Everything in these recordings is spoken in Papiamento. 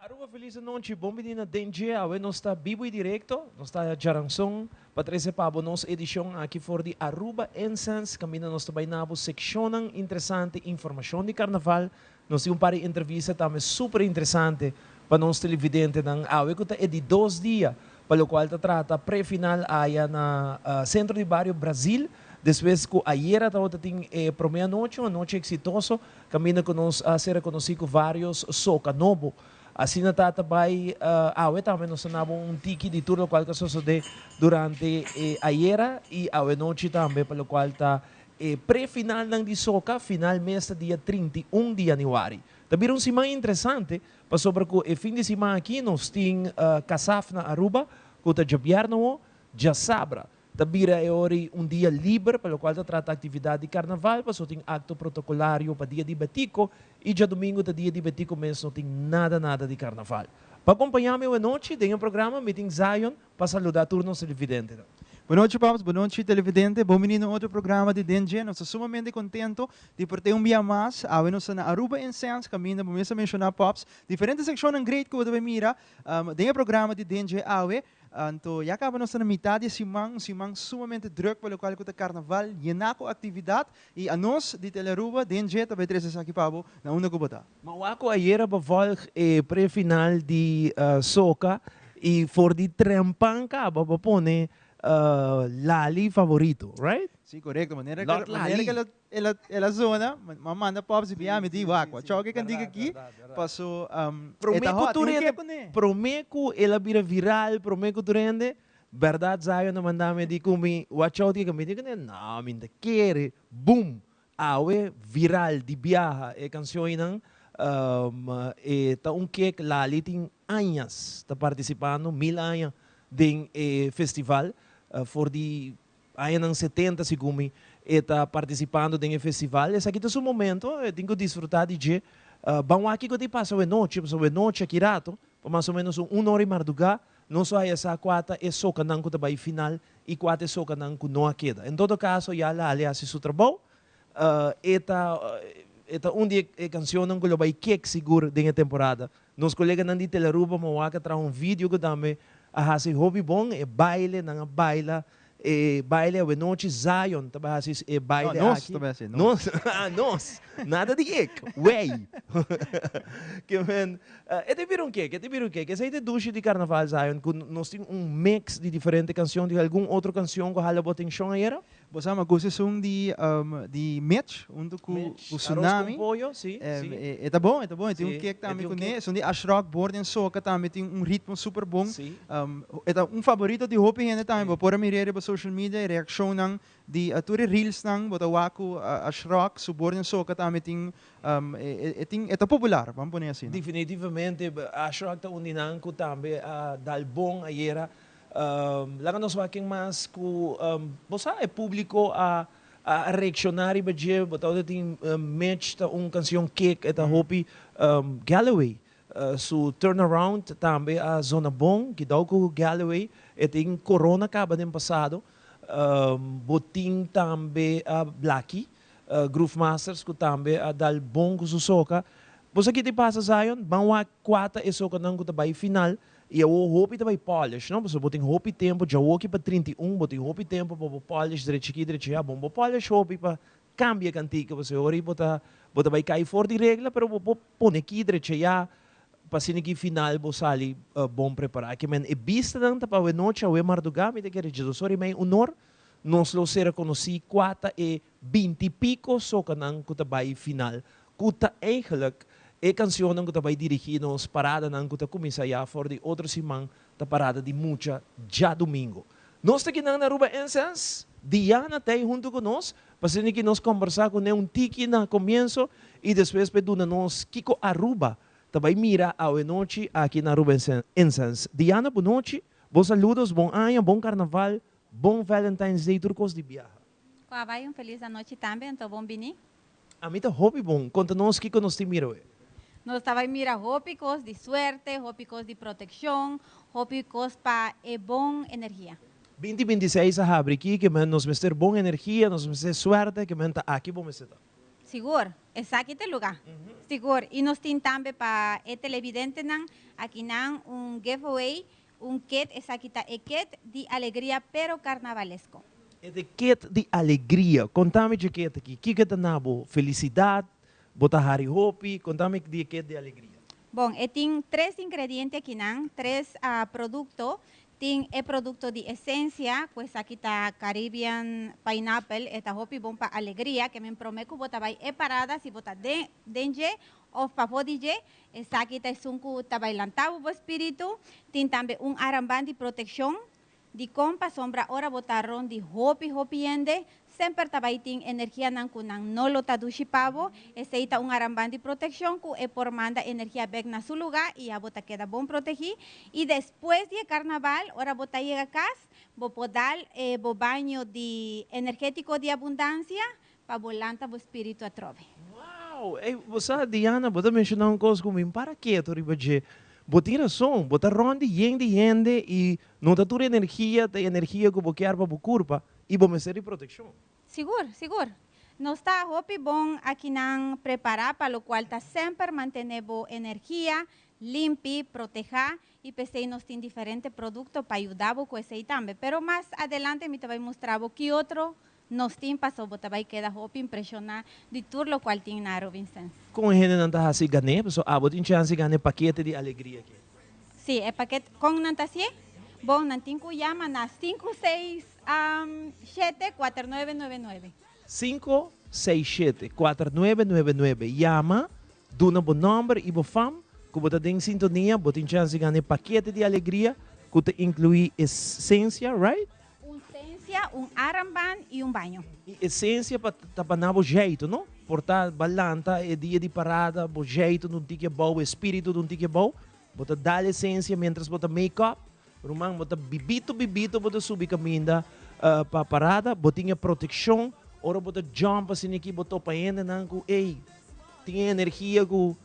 Aruba feliz anochi, bon bini na Den Dje, awe nos ta bibo y directo, nos ta djaranson pa trece pa bo nos edicion aki for di Aruba Incense, caminda nos ta bay na bo seccionnan interesante, informacion di carnaval, nos tin un par di entrevista tambe super interesante pa nos televidentenan awe cu ta e di dos dia pa locual ta trata pre-final aya na Centro di Bario Brazil, despues cu ayera tabata tin e prome anochi, un anochi exitoso, Caminda cu nos a ser reconoci cu varios soca nobo. Asina ta ta bay awe tambe nos ta nabo un tiki di tur locual cu a sosode durante e ayera y awe nochi tambe pa locual ta e pre-finalnan di soca, final mes ta dia 31 di januari. Ta bira un siman interesante pasobra cu e fin di siman aki nos tin Casaf na Aruba cu ta djabièrnè awo, djasabra. Ta bira e ora ei un dia liber pa lokual ta trata aktividat di karnaval, pasobra tin akto protokolario pa dia di Betico i djadumingu ta dia di Betico mes no tin nada nada di karnaval. Pa kompañá mi awenochi den e programa mi tin Zion pa saludá tur nos televidentenan. Bonochi Paps, bonochi televidente, bon bini na otro programa di Den Dje. Nos ta sumamente contento di por tin un bia mas. Awe nos ta na Aruba Incense, caminda bo mes a menciona Paps, diferente seccionnan great cu bo ta bay mira den e programa di Den Dje awe. Anto ya kaba nos ta na mitad di e siman, un siman sumamente druk pa lokual ku ta karnaval, yená ku aktividat, i anos di Telearuba den dje ta bai trese esaki pa bo na unda ku bo ta. Ma wak ku ayera bo volg e pre-final di soka i for di trempan kaba bo pone Lali favorito, right? Si, korekto. Manera ku manera ku el a el a zona, m'a manda Pops bia mi di wak, wak chòke kantika aki, paso e ta hòt, tin un ke kuné. Promé ku el a bira viral, promé ku tur hende, bèrdat Zion a manda mi a di ku mi wak chòke ki mi di kuné, no, mi no ta kere, boom, Awe viral di biaha e cancionnan e ta un kek Lali tin añas ta participando mil aña den e festival for di añanan 70 segun mi e ta participando den e festival esaki ta su momento e tin cu disfruta di dje ban wak kico ta pasa awe nochi pasobra awe nochi aki rato pa mas o menos un un ora y marduga nos lo haya sa cua ta e socanan cu ta bay final i kua ta e sokanan ku no a keda. En todo kaso ya Lali a hasi su trabou. E ta e ta un di e kanshonnan ku lo bai kek sigur den e temporada. Nos koleganan di Telaruba Mowak a traha un video ku tambe a hasi hopi bon. E baile, nan a baila e baile awenochi. Zion ta bai hasi e baile No, nos aki. ta bai hasi, nos. Nos, ah nos. Nada di ek, wij. Ke men, E ta bira un kek, e ta bira un kek. Esei ta e dushi di Carnaval, Zion, ku nos tin un mix di diferente kansion. Tin algun otro kansion ku a hala bo atenshon ayera? Bo sa, mi a gusta esun di di Mitch huntu ku Mitch, ku Arroz Tsunami. con Pollo, si, si. E ta bon, e ta bon. E tin un Si, kek e tambe tin un kuné. kek. Esun di Ashrock, Boord en Soca tambe tin un ritmo super bon. Si. E ta un favorito di hopi hende tambe. Si. Bo por a mir'é riba social media, e reakshonnan di tur e reelsnan bo ta wak ku Ashrock su Boord en Soca tambe tin E tin, e ta popular, ban pone asina. Definitivamente, Ashrock ta un di nan ku tambe a dal bon ayera. Laga nos wak ken mas ku bo sa e publiko a a reakshoná riba dje. Bo tabata tin Mitch ta un kansion kek, e ta hopi Galloway su Turnaround tambe a zona bon. Kidou ku Galloway e tin corona kaba den pasado. Bo tin tambe Blackie Groove Masters ku tambe a dal bon ku su soka. Bo sa ki ta pasa Zion? Ban wak kua ta e sokanan ku ta bai final i awor hopi ta bai polish no pasobra bo tin hopi tempu djawoki pa 31 bo tin hopi tempu pa bo polish drechi aki drechi aya. Bon bo polish hopi pa kambia e kantika pasobra e ora ei bo ta bo ta bai kai for di regla pero bo por pone aki drechi aya pa asina ki final bo sali bon prepara. Ke men e bistanan ta pa awe nochi awe marduga mi ta kere dje dos ora i mei unor Nos lo sera konosí kua ta e binti piko sokanan ku ta bai final, ku ta eigenlijk E cancionnan cu ta bay dirigi nos paradanan cu ta cuminsa ya for di otro siman ta parada di mucha djadumingo. Nos ta kinan na Aruba Incense, Diana ta ey hunto cu nos, pa asina ki nos combersa cu ne un tiki na comienso y despues pa e duna nos kico Aruba ta bay mira awe nochi aki na Aruba Incense. Diana, bon nochi, bon saludos, bon aña, bon carnaval, bon Valentine's Day, tur cos di biaha. Cu bay un feliz anochi tambe, anto bon bini. Ami ta hopi bon, conta nos kico nos tin mira awe. Nos ta bay mira hopi cos di suerte, hopi cos di proteccion, hopi cos pa e bon energia. 2026 a habri aki, kiermen nos mester bon energia, nos mester suerte, kiermen ta aki bo mester ta. Sigur, esaki ta e lugar. Sigur, y nos tin tambe pa e televidentenan, aki nan un giveaway, un kit, esaki ta e kit di alegria pero carnavalesco. E de kit di alegria, conta mi di kit aki, kico ta na bo felicidad, bo ta hari hopi, conta mi di kit di alegria. Bon, e tin tres ingrediente aki nan, tres producto. Tin e producto di esencia, cu esaki ta Caribbean Pineapple, e ta hopi bon pa alegria, kiermen prome cu bo ta bay e parada, si bo ta den dje of pafo di dje, esaki ta esun cu ta bay lanta bo spirito. Tin tambe un armband di proteccion, di con pasobra ora bo ta rond di hopi hopi hende, semper ta bay tin energianan cu nan no lo ta dushi pa bo, esey ta un armband di proteccion cu e por manda energia bek na su lugar y ya bo ta keda bon protegi. Y despues di carnaval, ora bo ta yega cas, bo por dal bo baño di energetico di abundancia, pa bo lanta bo spirito atrobe. Wow! Ey, bo sa, Diana, bo ta menciona un cos cu mi para keto riba dje. Bo tin razon, bo ta rond di yen di hende y no ta tur energia ta energia cu bo kier pa bo curpa y bo mester di proteccion. Sigur, sigur. Nos ta hopi bon aki nan prepara pa locual ta semper mantene bo energia limpi, proteha y pesey nos tin diferente producto pa yuda bo cu esey tambe. Pero mas adelante mi ta bay mustra bo ki otro nos tin paso bo ta bay keda hopi impresiona di tur locual tin na Aruba Incense. Con hende nan ta hasi gane? So abo tin chance gane pakete di alegria aki. Si, e pakete con nan ta haci? Bon, nan tin cu yama na 5 6 7 4 9 9 9. 567 4999. Yama, duna bo nomber y bo fam, cu bo ta den sintonia, bo tin chance gane pakete di alegria, cu ta inclui esencia, right? Un esencia, un armband y un baño. Y esencia pa ta na bo jeito, no? Por ta bo a lanta e dia di parada, bo jeito un tiki abou, espirito un tiki abou, bo ta dal esencia mientras bo ta make-up, ruman, bo ta bibito bibito, bo ta subi caminda pa parada, bo tin proteccion, ora bo ta jump asina aki, bo topa hendenan cu, ey, tin energia cu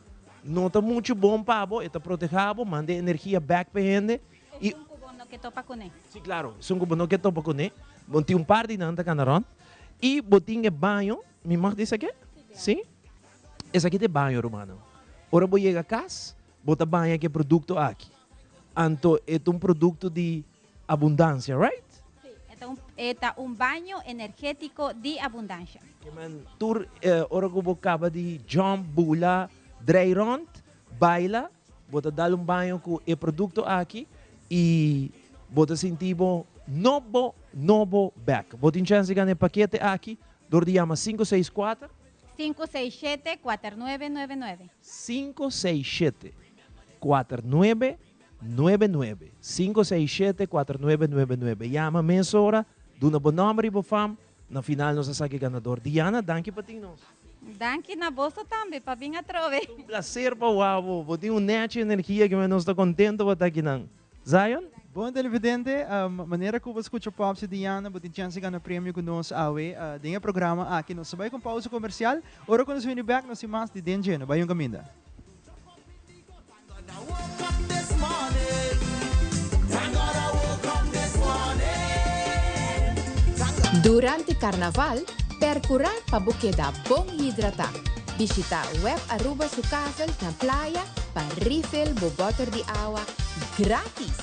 no ta mucho bon pa bo, e ta proteha bo, manda energia back pa hende. Y esun cu bo no kier topa cune. Si, claro, esun cu bo no kier topa cune. Bo tin un par di nan ta cana rond. Y bo tin e baño, mi mag di esaki? Si? Esaki ta e baño, rumannan. Ora bo yega cas, bo ta baña cu e producto aki. Anto, e ta un producto di abundancia, right? Si, e ta un baño energetico di abundancia. Kiermen, tur ora cu bo caba di jump, bula, draai rond, baila, bo ta dal un baño cu e producto aki y bo ta sinti bo nobo, nobo back. Bo tin chance di gana e pakete aki door di yama 564 567 4999. 567 4999. 567 4999. Yama mesora, duna bo nomber y bo fam, na final nos a saca e ganador. Diana, danki pa tin nos. Danki na boso tambe, pa bin atrobe. Un placer pa wak bo. Bo tin un nechi energia cu nos ta contento pa ta aki nan. Zion? Bon televidente, manera cu bo scucha Pops y Diana, bo tin chance di gana premio cu nos awe den e programa aki. Nos ta bay cu pausa comercial. Ora cu nos bini back, nos tin mas di Den Dje. No bay un caminda. I woke up this morning. Thank God I woke up this morning. Thank God. Durante Carnaval, percura pa bo keda bon hidrata. Bishita Web Aruba su kavel na Playa pa refill bo boter di awa gratis.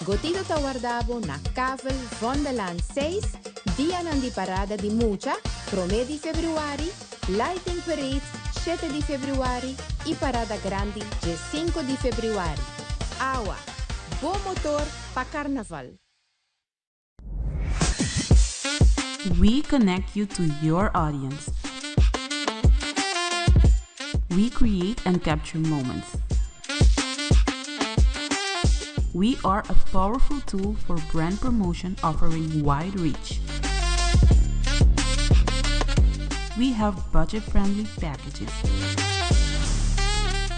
Gotito ta warda bo na Kavel Vondellaan 6, dianan di parada di mucha, 1 di februari, Lighting Parade 7 di februari y Parada Grandi 5 di februari. Awa, bo motor pa Carnaval. We connect you to your audience. We create and capture moments. We are a powerful tool for brand promotion offering wide reach. We have budget-friendly packages.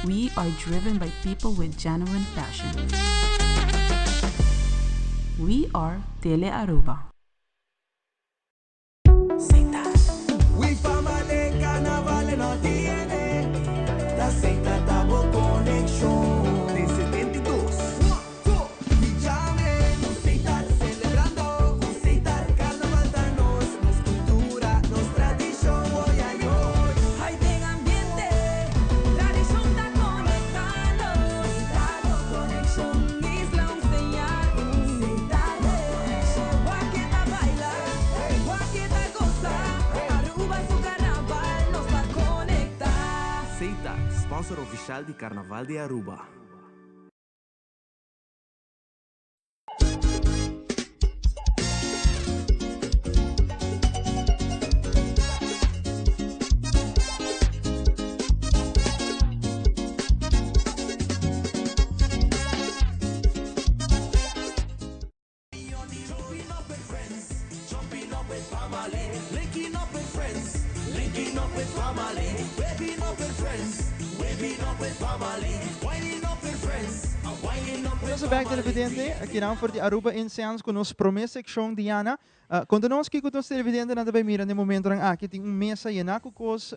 We are driven by people with genuine passion. We are Tele Aruba. We family carnaval no tiene Ta Seita ta bo conexion Den 72 Mi chame Cu Setar celebrando Cu Setar carnaval ta nos Nos cultura, nos tradicion Oy ay oy Ay den ambiente Tradicion ta conecta nos Ta bo conexion Isla un señal Setar bo conexion Wak e ta baila Wak e ta goza Aruba su carnaval nos ta conecta. Seita, sponsor oficial di Carnaval di Aruba. Nos bek televidente, aki nan for di Aruba Incense ku nos prome sekshon Diana. Konta nos kiko nos televidentenan ta bai mira den momentonan aki. Tin un mesa yená ku kos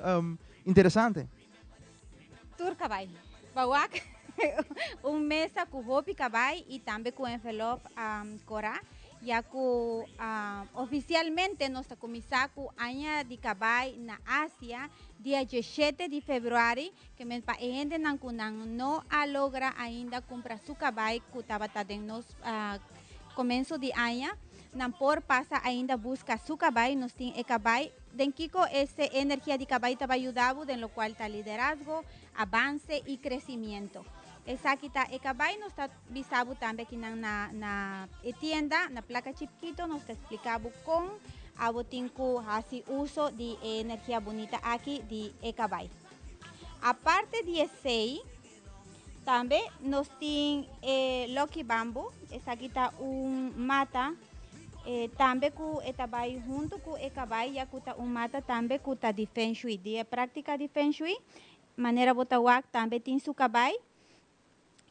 interesante. Tur kabai. Pa wak un mesa ku hopi kabai i tambe ku envelop korá, ya ku ofisialmente nos ta kuminsá ku aña di kabai na Asia dia diesshete di febrüari, ke men pa e hendenan ku nan no a logra ainda kumpra su kabai ku tabata den nos komenso di aña, nan por pasa ainda buska su kabai. Nos tin e kabai. Den kiko ese energia di kabai ta bai yuda bo? Den lokual ta liderazgo, abanse i kresimiento. Esaki ta e kabai. Nos ta bisa bo tambe akinan na na e tienda, na Plaka Chipkito, nos ta splika bo kon abo tin ku hasi uso di e energia bunita aki di e kabai. Aparte di esei, tambe nos tin e Lucky Bamboo. Esaki ta un mata tambe ku e ta bai huntu ku e kabai ya ku ta un mata tambe ku ta di Feng Shui. Di e práktika di Feng Shui, manera bo ta wak tambe tin su kabai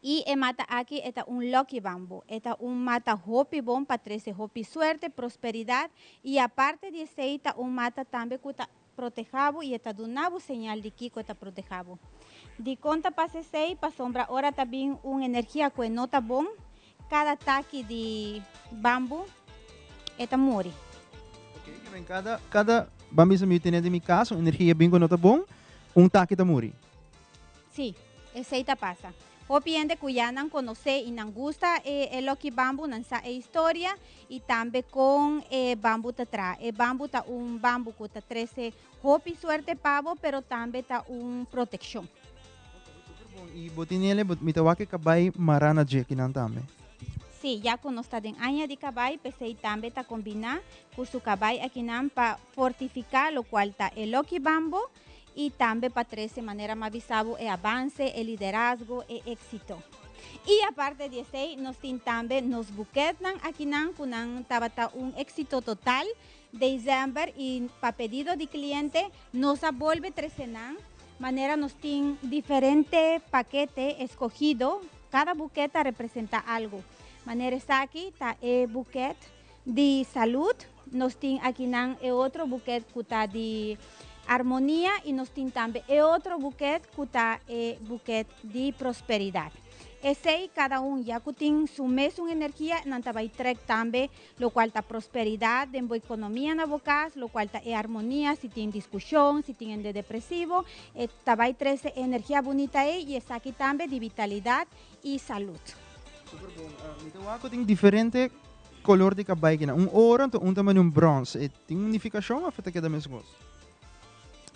i e mata aki e ta un Lucky Bamboo. E ta un mata hopi bon pa trese hopi suerte, prosperidat i aparte di esei ta un mata tambe ku ta proteha bo i e ta duna bo señal di kiko e ta proteha bo. Dikon ta pasa esei? Pasobra ora ta bin un energia ku e no ta bon, kada taki di bambu e ta muri. Ok, ke men kada, kada ban bisa mi tene den mi kas un energia bin ku no ta bon, un taki ta muri. Sí, esei ta pasa. Hopi hende ku ya nan konosé i nan gusta e e loki bambu, nan sa e historia i tambe kon e bambu ta traha. E bambu ta un bambu ku ta trese hopi suerte pa bo, pero tambe ta un protekshon. Super bon. I bo tin ele, bo mi ta wak e kabai mará na dje kinan tambe. Sí, ya ku nos ta den aña di kabai, p'esei tambe ta kombiná ku su kabai akinan pa fortifiká lokual ta e loki bambu i tambe pa trese manera m'a bisa bo e abanse, e liderazgo, e éxito. I aparte di esei nos tin tambe nos buketnan akinan ku nan tabata un éxito total december i pa pedido di kliente nos a bolbe trese nan manera nos tin diferente pakete eskohido, kada buket ta representa algo. Manera esaki ta e buket di salud, nos tin akinan e otro buket ku ta di armonia i nos tin tambe e otro buket ku ta e buket di prosperidat. Esei kada un ya ku tin su mesun energia nan ta bai trek tambe lokual ta prosperidat den bo ekonomia na bo kas, lokual ta e armonia si tin diskushon, si tin hende depresivo, e ta bai trese e energia bunita ei i esaki tambe di vitalidat i salud. Super bon. Mi ta wak ku tin diferente color di cabay kina. Un oro anto un ta mane un brons. E tin un nificacion of e ta keda mescos?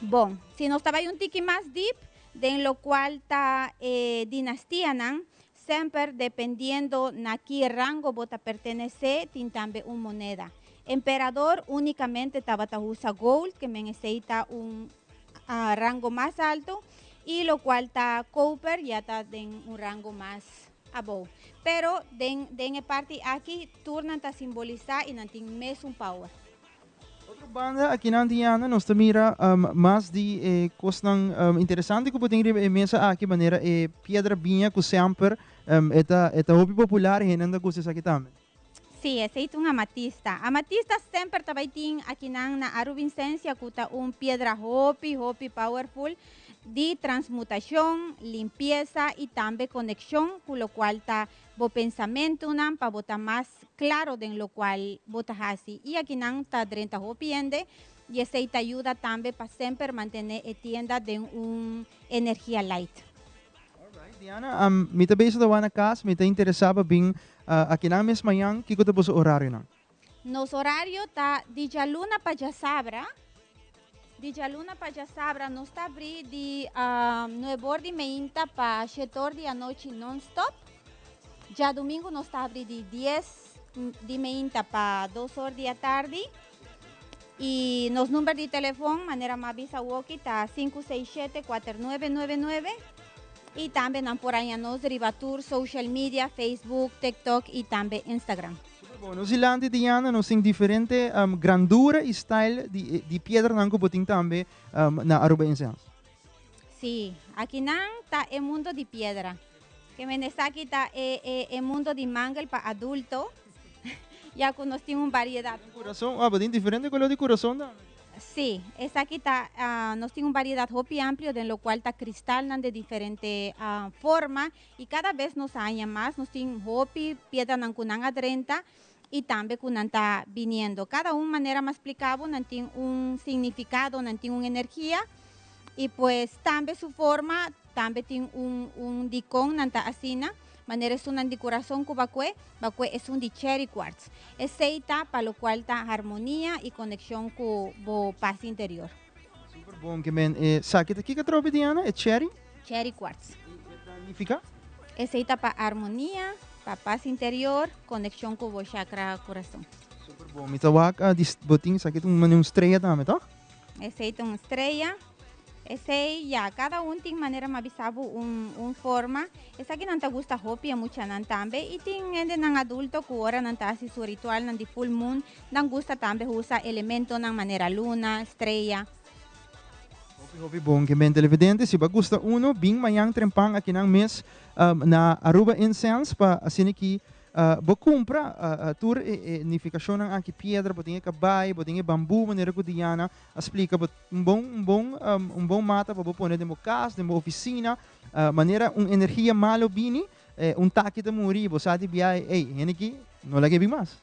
Bon, si nos ta bay un tiki mas diep den locual ta e dinastianan, semper dependiendo na ki rango bo ta pertenece, tin tambe un moneda. Emperador unicamente tabata usa gold, ke men esey ta un rango mas alto. Y locual ta koper ya ta den un rango mas abou. Pero den den e parti aki tur nan ta simbolisa y nan tin mesun power. Otro banda akinan Diana nos ta mira mas di e cosnan interesante cu bo tin riba e mesa aki manera e piedra biña cu semper e ta e ta hopi popular y hendenan ta gusta esaki tambe. Sí, esei ta un amatista. Amatista semper ta bai tin akinan na Aruba-Insencia cu ta un piedra hopi, hopi powerful di transmutacion, limpieza y tambe conexion cu locual ta bo pensamentonan pa bo ta mas claro den locual bo ta haci. Y akinan ta drenta hopi hende y esei ta yuda tambe pa semper mantene e tienda den un energia light. Alright, Diana, mi ta bezig ta wak na cas, mi ta interesa pa bin Akinan mes mañan, kiko ta boso orarionan? Nos orario ta di djaluna pa djasabra. Di djaluna pa djasabra nos ta abrí di nuebor di meinta pa shetor di anochi non-stop. Djadumingu nos ta abrí di dies di meinta pa dos or di atardi. I nos number di telefon, manera m'a bisa awoki, ta 567 4999. Y tambe nan por haña nos riba tur social media, Facebook, TikTok y tambe Instagram. Super bon. Nos dilanti Diana nos tin diferente grandura y style di piedranan cu bo tin tambe na Aruba Incense. Sí, akinan ta e mundo di piedra. Ke men esaki ta e mundo di mangel pa adulto, ya cu nos tin un variedad. Curason, ah, bo tin diferente color di curason tambe. Sí, esaki ta, nos tin un variedad hopi amplio den locual ta cristalnan de diferente forma y cada bes nos a haña mas, nos tin hopi piedranan cu nan a drenta y tambe cu nan ta biniendo. Cada un manera mas splica bo, nan tin un significado, nan tin un energia y pues tambe su forma tambe tin un un dicon nan ta asina. Manera esunnan di kurason ku bakue, bakue esun di cherry quartz. Esei ta pa lokual ta harmonia i konekshon ku bo pas interior. Super bon ke men e saki ta kiko atrobe Diana? E cherry? Cherry quartz. I e ta nifiká? Esei ta pa harmonia, pa pas interior, konekshon ku bo chakra kurason. Super bon. Mi ta wak di bo tin esaki ta un manera un strea tambe tòg? Esei ta un strea. Esei ya, cada un tin manera ma bisa bo un un forma. Esaki nan ta gusta hopi e muchanan tambe y tin hendenan adulto cu ora nan ta haci su ritualnan di full moon nan gusta tambe usa elementonan manera luna, strea. Hopi hopi bon ke men televidente si bo a gusta uno bin mañan trempan akinan mes na Aruba Incense pa asina ki Bo kumpra tur e nifikashonnan aki, piedra, bo tin e kabai, bo tin e bambu, manera ku Diana a splika bo, un bon un bon un bon mata pa bo pone den bo kas, den bo ofisina, manera un energia malo bini, un taki ta muri i bo sa di biahe, ey, hende aki no laga e bin mas.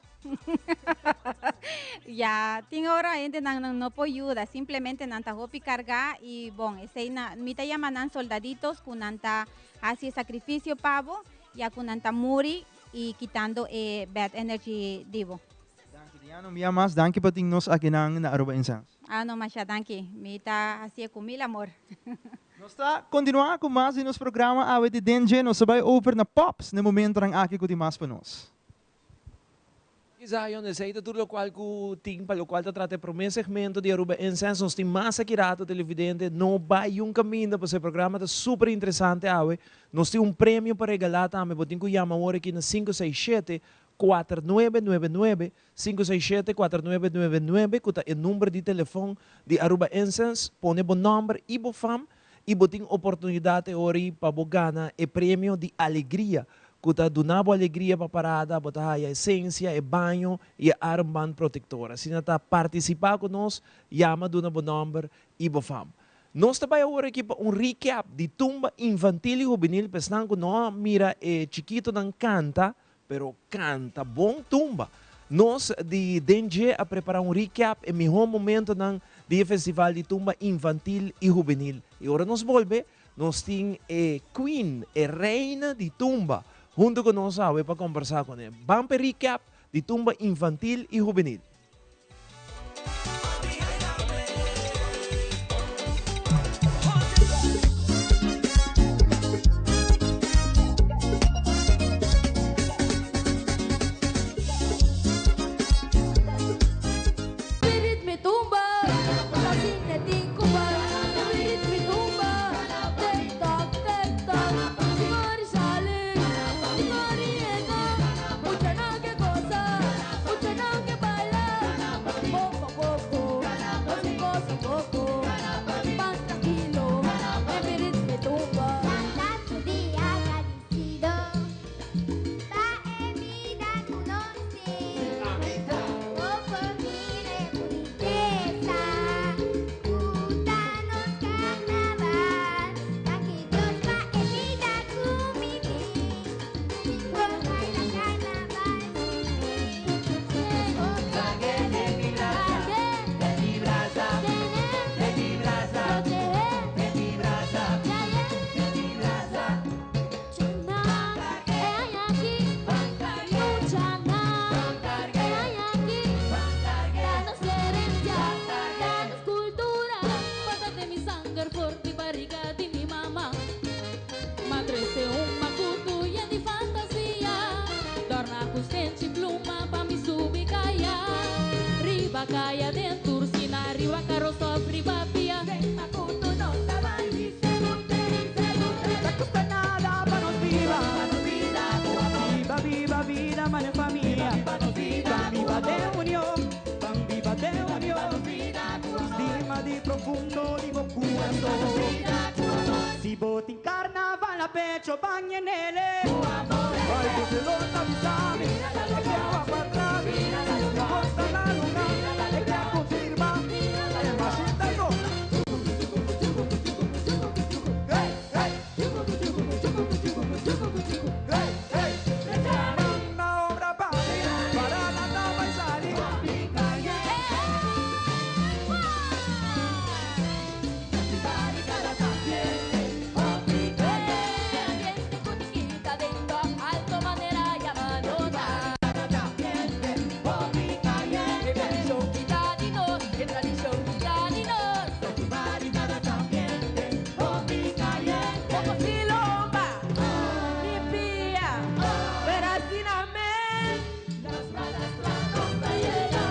Ya, tin ora hendenan nan no por yuda, simplemente nan ta hopi kargá i bon, esei na mi ta yama nan soldaditos ku nan ta hasi e sakrifisio pa bo. Ya cu nan ta muri y kitando e bad energy di bo. Danki Diana un bia mas danki pa tin nos akinan na Aruba Incense. Ah no masha danki mi ta haci'e cu mil amor. Nos ta continua cu mas di nos programa awe di Den Dje nos ta bay over na Pops na e momentonan aki cu tin mas pa nos. Zion, esey ta tur locual cu tin pa locual ta trata e prome segmento di Aruba Incense. Nos tin mas aki rato televidente, no bay un caminda pasobra e programa ta super interesante awe. Nos tin un premio pa regala tambe, bo tin cu yama awor aki na 567 4999, 567 4999 cu ta e number di telefon di Aruba Incense. Pone bo nomber y bo fam y bo tin oportunidad e ora ey pa bo gana e premio di alegria Ku ta duna bo alegria pa parada, bo ta haya esensia, e baño i e armband protektor. Asina ta partisipá ku nos, yama duna bo nòmber i bo fam. Nos ta bai awor aki pa un recap di tumba infantil i hubenil pa esnan ku no a mira e chikitonan kanta, pero kanta bon tumba. Nos di Den Dje a prepará un recap e mihó momentonan di e festival di tumba infantil i hubenil. I ora nos bolbe, Nos tin e Queen, e Reina di Tumba, hunto cu nos awe pa combersa cu ne. Ban p'e recap di Tumba Infantil y Hubenil. caya den tur skina, riba caros of riba pia. Den macuto nos ta bay Ta custa nada pa nos biba Biba, biba, vida, mane familia Ban biba den union Ban biba den union Stima di profundo di bo curason Si bo tin carnaval na pecho ban yenele Ay, bo pelota bisami E ke awa pa atras Mi costa na luga E ke a confirma E machine ta go Hey, hey Hey, hey Man na obra pa mi Para nan ta bay sali. Ambiente cu tiquita dentro, alto manera yama nota. E tradicion kita di nos, e tradicion kita di nos. Poco silomba, mi pia, pero asina mes. Epa!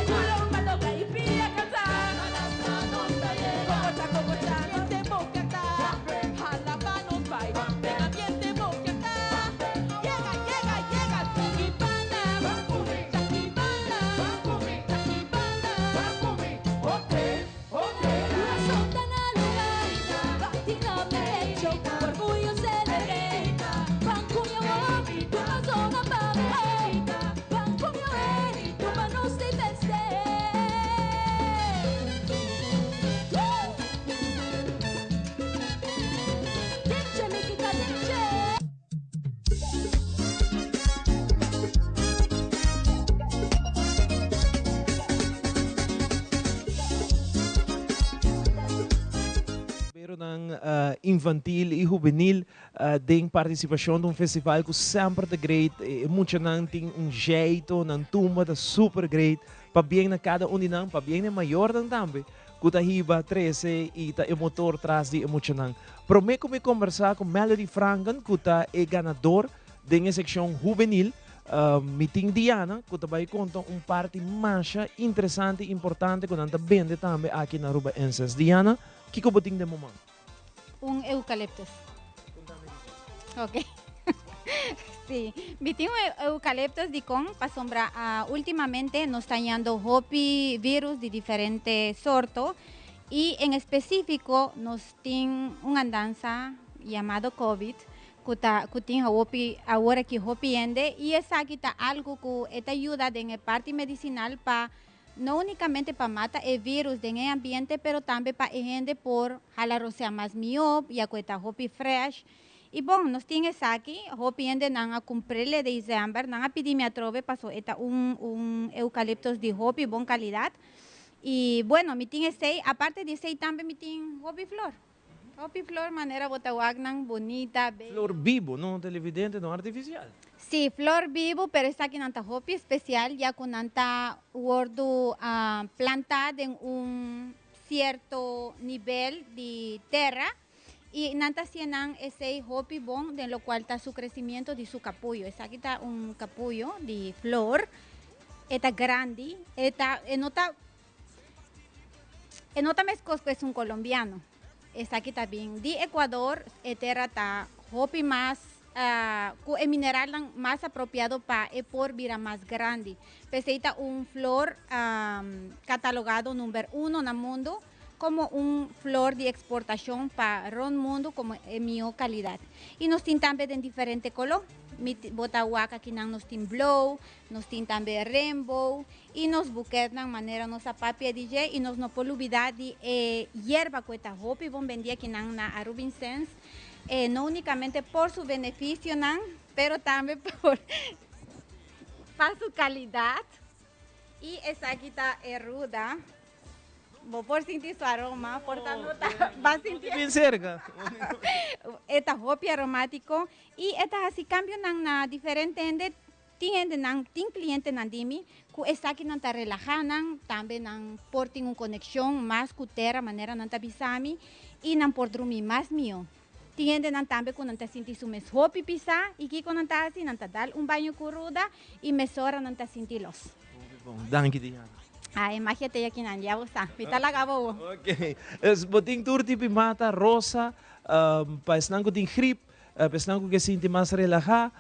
Culomba toca y pia canta. Cococha, cococha, ambiente boqueta. Jala pa nos bai, den ambiente boqueta. Llega, llega, llega, Chucky Banda. Chucky Banda, Chucky Banda. Corazón tan al lugar, bati na mi pecho, cu orguyo celebré. Ban cu mi amor, tu razón pa mi, Ban cu mi amor, tu manos te besé. Woo! Denche, mi quita, denche. Pero nan infantil y hubenil den participacion di un festival cu semper ta great. E muchanan tin un jeito, nan tumba ta super great. Pabien na cada un di nan, pabien na e mayornan tambe cu ta hiba, trece y ta e motor tras di e muchanan. Prome cu mi conversa cu Melody Franken cu ta e ganador den e seccion hubenil, mi tin Diana cu ta bay conta un parti masha interesante y importante cu nan ta bende tambe aki na Aruba Incense. Diana, kico bo tin den bo man? Un eucalyptus. Ok. Sí, mi tin un eucalyptus dicon pasobra ultimamente nos ta hañando hopi virus di diferente sorto y en específico nos tin un andanza llamado COVID cu ta cu tin hopi awor aki hopi hende y esaki ta algo cu e ta yuda den e parti medicinal pa no unicamente pa mata e virus den e ambiente pero tambe pa e hende por hala rosea mas mihó ya cu e ta hopi fresh. Y bon, nos tin esaki, hopi hende nan a cumprele december, nan a pidi mi atrobe paso e ta un eucalyptus di hopi bon calidad. Y bueno, mi tin esey, aparte di esey tambe mi tin hopi flor. Hopi flor manera bo ta wak nan bunita, bello. Flor bibo, no televidente, no artificial. Sí, flor bibo, pero esaki nan ta hopi especial ya cu nan ta wordo planta den un cierto nivel di tera y nan ta hacia nan esey hopi bon den locual ta su crecimiento di su capuyo. Esaki ta un capuyo di flor, e ta grandi, e ta, e no ta, e no ta mescos cu esun colombiano. Esaki ta bin di Ecuador, e tera ta hopi mas cu e mineralnan mas apropiado pa e por bira mas grandi. P'esey ta un flor catalogado number uno na mundo como un flor di exportacion pa rond mundo como e miho calidad. Y nos tin tambe den diferente color. Mi bo ta wak akinan nos tin blou, nos tin tambe rainbow y nos buketnan manera nos a papia di dje y nos no por lubida di e yerba cu e ta hopi bon bendi akinan na Aruba Incense, no unicamente por su beneficionan pero tambe por pa su calidad. Y esaki ta e ruda. Bo por sinti su aroma, por ta no ta ba sinti. Bien cerca. E ta hopi aromatico y e ta haci cambionan na diferente hende. Tin hendenan, tin clientenan di mi cu esakinan ta relaha nan, tambe nan por tin un conexion mas cu tera manera nan ta bisa mi y nan por drumi mas miho. Tin hendenan tambe ku nan ta sinti su mes hopi pisá i kiko nan ta hasi? Nan ta dal un baño ku ruda i mesora nan ta sinti los. Hopi bon. Danki Diana. Ai, magia te akinan, ya bo sa. Mi ta laga bo. Ok. Dus bo tin tur tipo di mata, rosa, pa esnan ku tin grip, pa esnan ku ke sinti mas relahá,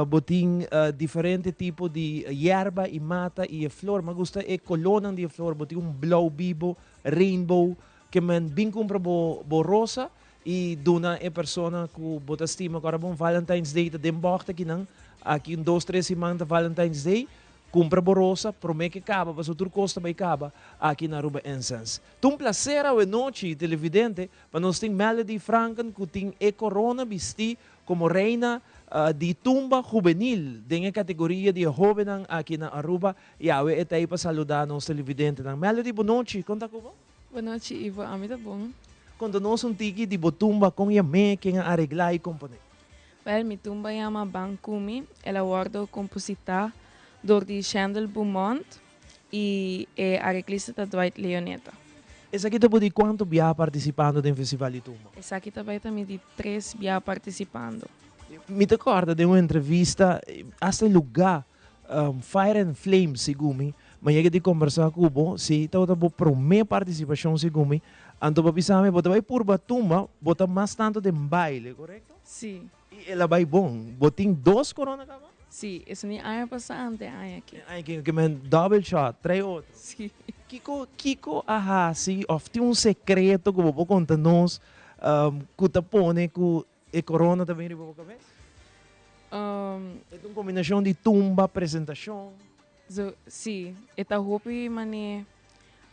bo tin diferente tipo di yerba i mata i e flor. Mi a gusta e kolónan di e flor. Bo tin un blou bibo, rainbow, ke men bin kumpra bo bo rosa i duna e persona ku bo ta stima. Ku ora bon Valentine's Day ta den bògt akinan, aki un dos tres siman ta Valentine's Day, kumpra bo rosa promé ke kaba pasobra tur kos ta bai kaba aki na Aruba Incense. Ta un plaser awe nochi televidente pa nos tin Melody Franken ku tin e korona bistí komo reina di tumba hubenil den e kategoria di e hóbennan aki na Aruba i awe e ta ei pa saludá nos televidentenan. Melody bo nochi, kon ta ku bo? Bo nochi Ivo, ami ta bon. Konta nos un tiki di bo tumba, kon yam'é, ken a areglá i komponé? Wèl, mi tumba yama Ban Ku Mi, el a wòrdu kompositá dor di Shendel Beaumont i e areglista ta Dwight Leoneta. Esaki ta bo di kuantu bia partisipando den Festival di Tumba? Esaki ta bai ta mi di tres bia partisipando. Mi ta kòrda den un entrevista, hasta e lugá Fire and Flames segun mi, mi a yega di kombersá ku bo, si tabata bo promé partisipashon segun mi, anto bo a bisa mi bo ta bai purba tumba, bo ta mas tantu den baile, korekto? Si. I el a bai bon. Bo tin dos korona kaba? Si, esun di aña pasá ante aña aki. E aña aki, ke men double shot, trae otro. Si. Kiko, kiko a hasi òf tin un sekreto ku bo por konta nos ku ta pone ku E corona ta bin riba bo cabes? E ta un combinacion di tumba, presentacion. So, si, e ta hopi mane,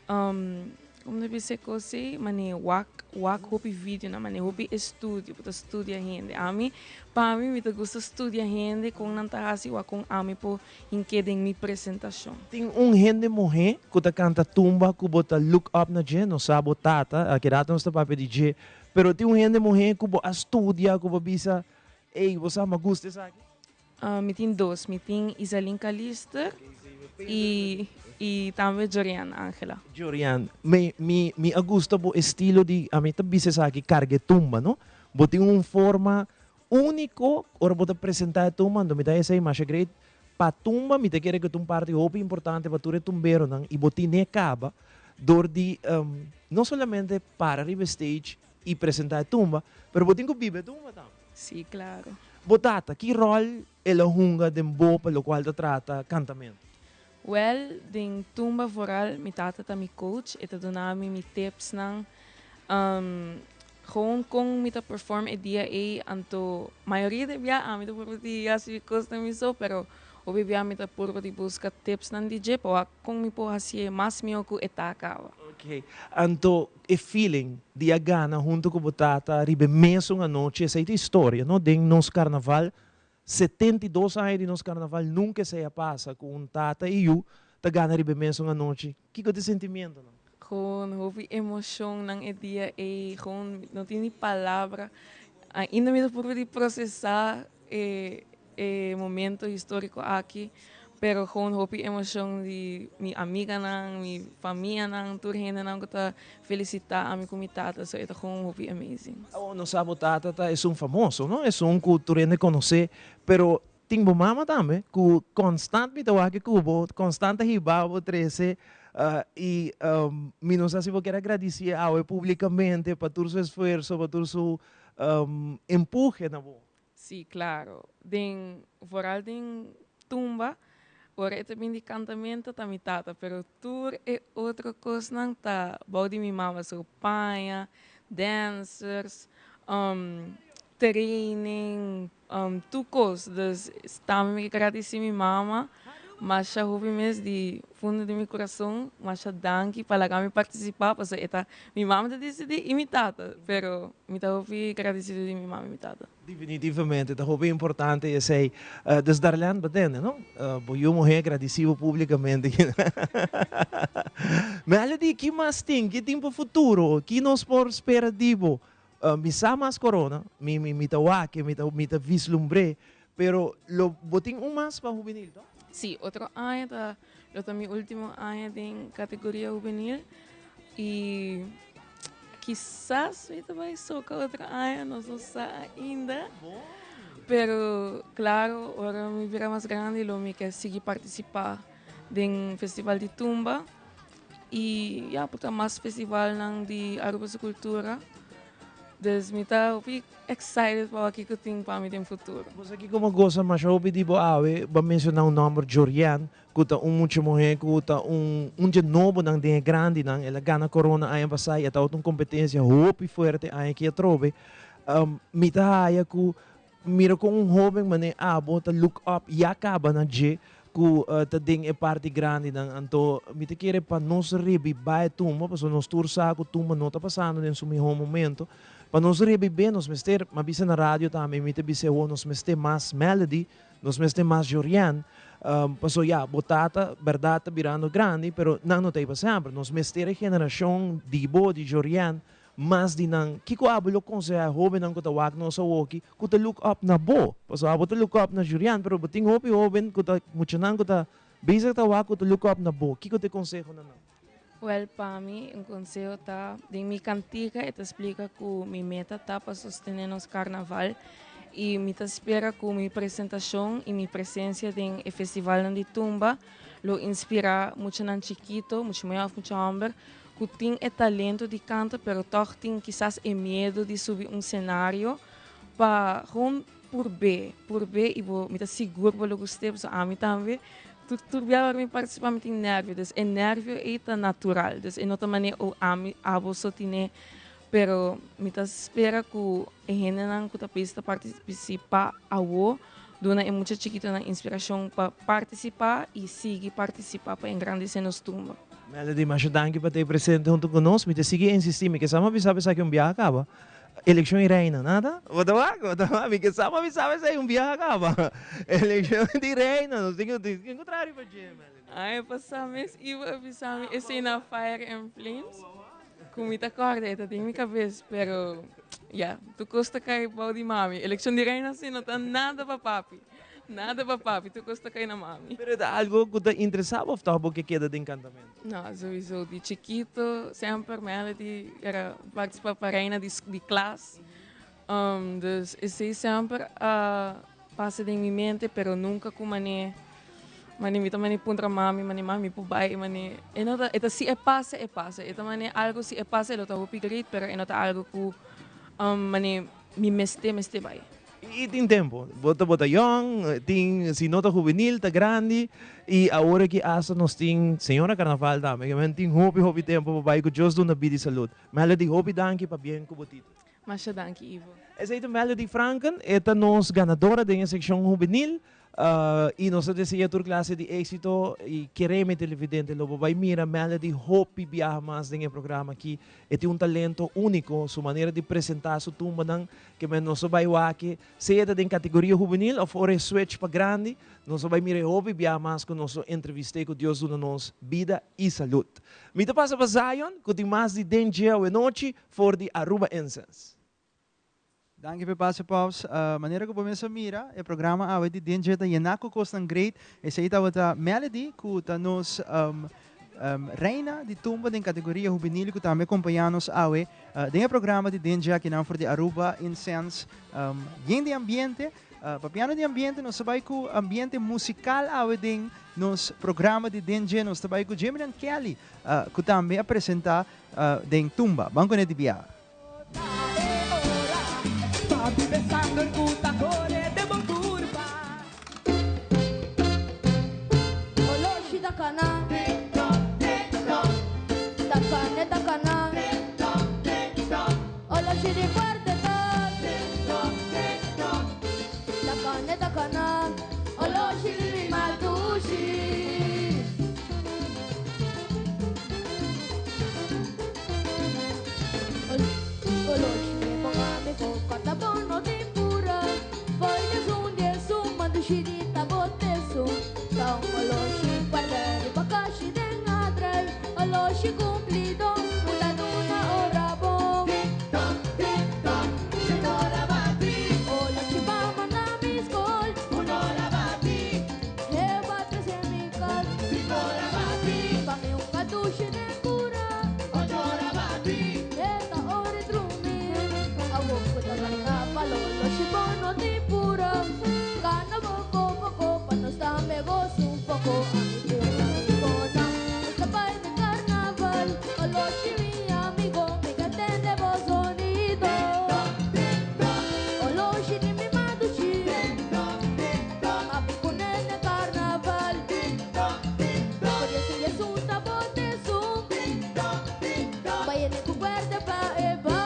como ta bisa e cos ey? Mane wak, wak hopi videonan, mane hopi estudio, bo ta studia hende. Ami, pa mi, mi ta gusta studia hende con nan ta haci, wak con ami por hink'é den mi presentacion. Tin un hende muhé cu ta canta tumba cu bo ta look up na dje, nos sa bo tata, aki rato nos ta papia di dje, Pero tin un hende muhé ku bo a studia, ku bo a bisa, Ey, bo sa, mi a gusta esaki? Mi tin dos. Mi tin Isalin Calister i i tambe Jorian Angela. Jorian, mi mi mi a gusta bo estilo di, ami ta bisa esaki, karga e tumba, no? Bo tin un forma úniko ora bo ta presentá e tumba, anto mi ta esei masha great. Pa tumba mi ta kere ku ta un parti hopi importante pa tur e tumberonan i bo tin'é kaba dor di no solamente para riba e stage i presentá e tumba, pero bo tin ku biba e tumba tambe. Sí, klaro. Bo tata, ki ròl el a hunga den bo pa lokual ta trata kantamentu? Wèl, den tumba vooral mi tata ta mi coach, e ta duna mi mi tipsnan. Gewoon kon mi ta perform e dia ei, anto mayoria di bia ami ta purba di hasi kosnan mi so, pero hopi bia mi ta purba di buska tipsnan di dje pa wak kon mi por hasié mas mihó ku e ta kaba. Ok, anto e feeling di a gana hunto ku bo tata riba e mesun anochi, esei ta historia no, den nos karnaval, 72 aña di nos karnaval nunka esei a pasa ku un tata i yu ta gana riba e mesun anochi, kiko ta e sentimientonan? Gewoon hopi emocionnan e dia ey, gewoon no tin ni palabra. Ainda mi ta purba di procesa e e momento historico aki, pero gewoon hopi emocion di mi amiganan, mi famianan, tur hendenan cu ta felicita ami cu mi tata, so e ta gewoon hopi amazing. Awor nos sa bo tata ta esun famoso, no? Esun cu tur hende conoce, pero Tin bo mama tambe ku konstant mi ta wak ku bo, konstant ta hiba bo trese i mi no sa si bo kier a gradisié awe publikamente pa tur su esfuerso, pa tur su empuje na bo. Sí, klaro. Den, vooral den tumba, ora e ta bin di kantamento ta mi tata, pero tur e otro kosnan ta bou di mi mama, so paña, dancers, training, Tur kos, dus tambe mi ke gradisi mi mama masha hopi mes di fundo di mi kurason, masha danki pa laga mi partisipa pasobra e ta mi mama ta disidi i mi tata, pero mi ta hopi gradisido di mi mama i mi tata. Definitivamente ta hopi importante esei. Dus Darlene bo tende no? Bo yu muher gradisi bo publicamente. Melody ki mas tin? Ki tin pa futuro? Ki nos por spera di bo? Mi sa mas corona, mi mi mi ta wak e, mi ta mi ta vislumbr'é, pero lo bo tin un mas pa hubenil, to? Sí, otro aña ta lo ta mi ultimo aña den categoria hubenil y. Kisas mi ta bai soca otro aña, nos no sa ainda. Pero claro, ora mi bira mas grandi lo mi ke sigui participa den Festival di Tumba y ya por ta mas festivalnan di Aruba su cultura. Dus mi ta hopi excited pa wak kiko tin pa mi den futuro. Bo sa kiko mi gosa masha hopi di bo awe? Bo a menciona un nomber Jorian, ku ta un mucha muhé ku ta un un dje nobonan den e grandinan. El a gana corona aña pasá y a tabata un competencia hopi fuerte aña aki atrobe. Mi ta haya ku mira kon un hoben manera abo ta look up ya kaba na dje ku ta den e parti grandinan. Anto mi ta kere pa nos rebibá e tumba, pasobra nos tur sa ku tumba no ta pasando den su mihó momento. Pa nos rebib'é nos mester, mi a bisa na radio tambe, mi ta bisa awor nos mester mas Melody, nos mester mas Jorian, pasobra ya, bo tata bèrdat ta birando grandi, pero nan no ta ei pa semper. Nos mester e generashon di bo, di Jorian, Mas di nan, kiko abo lo konsehá e hóbennan ku ta wak nos awoki ku ta look up na bo? Pasobra abo ta look up na Jurian, pero bo tin hopi hóben ku ta, muchanan ku ta bezig ta wak ku ta look up na bo. Kiko ta e konseho na nan? Wèl, pa mi un konseho ta, den mi kantika e ta splika ku mi meta ta pa sostené nos karnaval i mi ta spera ku mi presentashon i mi presensia den e festivalnan di tumba lo inspirá muchanan chikito, mucha muhé òf mucha hòmber, ku tin e talento di kanta pero tòg tin kisas e miedu di subi un senario pa gewoon purb'é, purb'é i bo mi ta sigur bo lo gust'é pasobra ami tambe tur tur bia ora mi partisipá mi tin nèrvio dus e nèrvio ei ta natural dus e no ta manera oh ami abo so tin'é pero mi ta spera ku e hendenan ku ta bisa ta partisipá awo duna e mucha chikitonan inspirashon pa partisipá i sigui partisipá pa engrandesé nos tumba. Melody, masha danki pa ta presente hunto ku nos. Mi ta sigui insistí, mi ke sa mi a bisa esaki un biaha kaba. Elekshon i reina, nada? Bo ta wak? Bo ta wak? Mi ke sa mi a bisa esei un biaha kaba. Elekshon di reina, nos tin ku tin ku traha riba dje, Melody. Aña pasá mes Ivo a bisa mi esei na Fire and Flames, ku mi ta kòrda, e ta den mi kabes, pero ya, tur kos ta kai bou di mami. Elekshon di reina si no ta nada pa papi. Nada pa papi, tur kos ta kai na mami. Pero e ta algo ku ta interesa bo of tòg bo ke keda den kantamentu? No, souiso. Di chikito semper Melody era partisipa pa reina di di klas. Dus esei semper a pasa den mi mente pero nunka ku mane mane mi ta mane puntra mami mane mami por bai mane e no ta e ta si e pasa e pasa e ta mane algo si e pasa e lo ta hopi great pero e no ta algo ku mane mi mester mester bai. I tin tempu. Bo ta bo ta yòn, tin si no ta hubenil ta grandi i awor aki asta nos tin señora karnaval tambe ke men tin hopi hopi tempu pa bai ku Dios duna bida i salud. Melody hopi danki pabien ku bo tito. Masha danki Ivo. Esei ta Melody Franken, e ta nos ganadora den e sekshon hubenil. I nos ta desea tur klase di éksito i kere mi televidente lo bo bai mira Melody hopi biaha mas den e programa aki. E tin un talento úniko, su manera di presentá su tumbanan ke men nos a bai wak sea ta den kategoria hubenil òf ora e switch pa grandi, nos a bai mira e hopi biaha mas ku nos lo entrevist'é ku Dios duna nos bida i salud. Mi ta pasa pa Zion ku tin mas di Den Dje Awenochi for di Aruba Incense. Danki p'e pase Pops. Manera ku bo mes a mira, e programa awe di Den Dje ta yená ku kosnan great. Esei tabata Melody ku ta nos reina di tumba den kategoria hubenil ku tambe kompañá nos awe den e programa di Den Dje akinan for di Aruba Incense. Yen di ambiente. Papiando di ambiente nos ta bai ku ambiente musikal awe den nos programa di Den Dje. Nos ta bai ku Jeminan Kelly ku tambe a presentá den tumba. Ban kuné di biaha. poco, ami cu mi amigonan, nos ta bay den carnaval. Oloshi mi amigo, mi ka tende bo zonido. Oloshi di mi madushi, ami cu nene carnaval. Por eso Jesus ta bote sun, bayene cu cuerda pa e bal.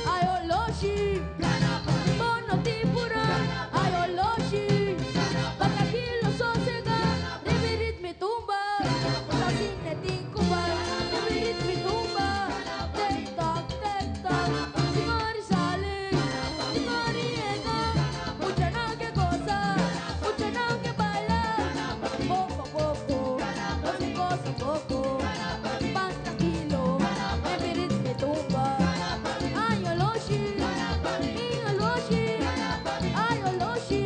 Ay oloshi, bono tipura, ay oloshi, pa tranquilo sosega, ribi ritmi tumba, asina tin cuba, ribi ritmi tumba, tic toc, tic toc, singori sali, singori yega, muchanan ke goza, muchanan ke baila, poco a poco, nos tin goza poco, pan tranquilo, ribi ritmi tumba. Ay oloshi, mi oloshi, ay oloshi,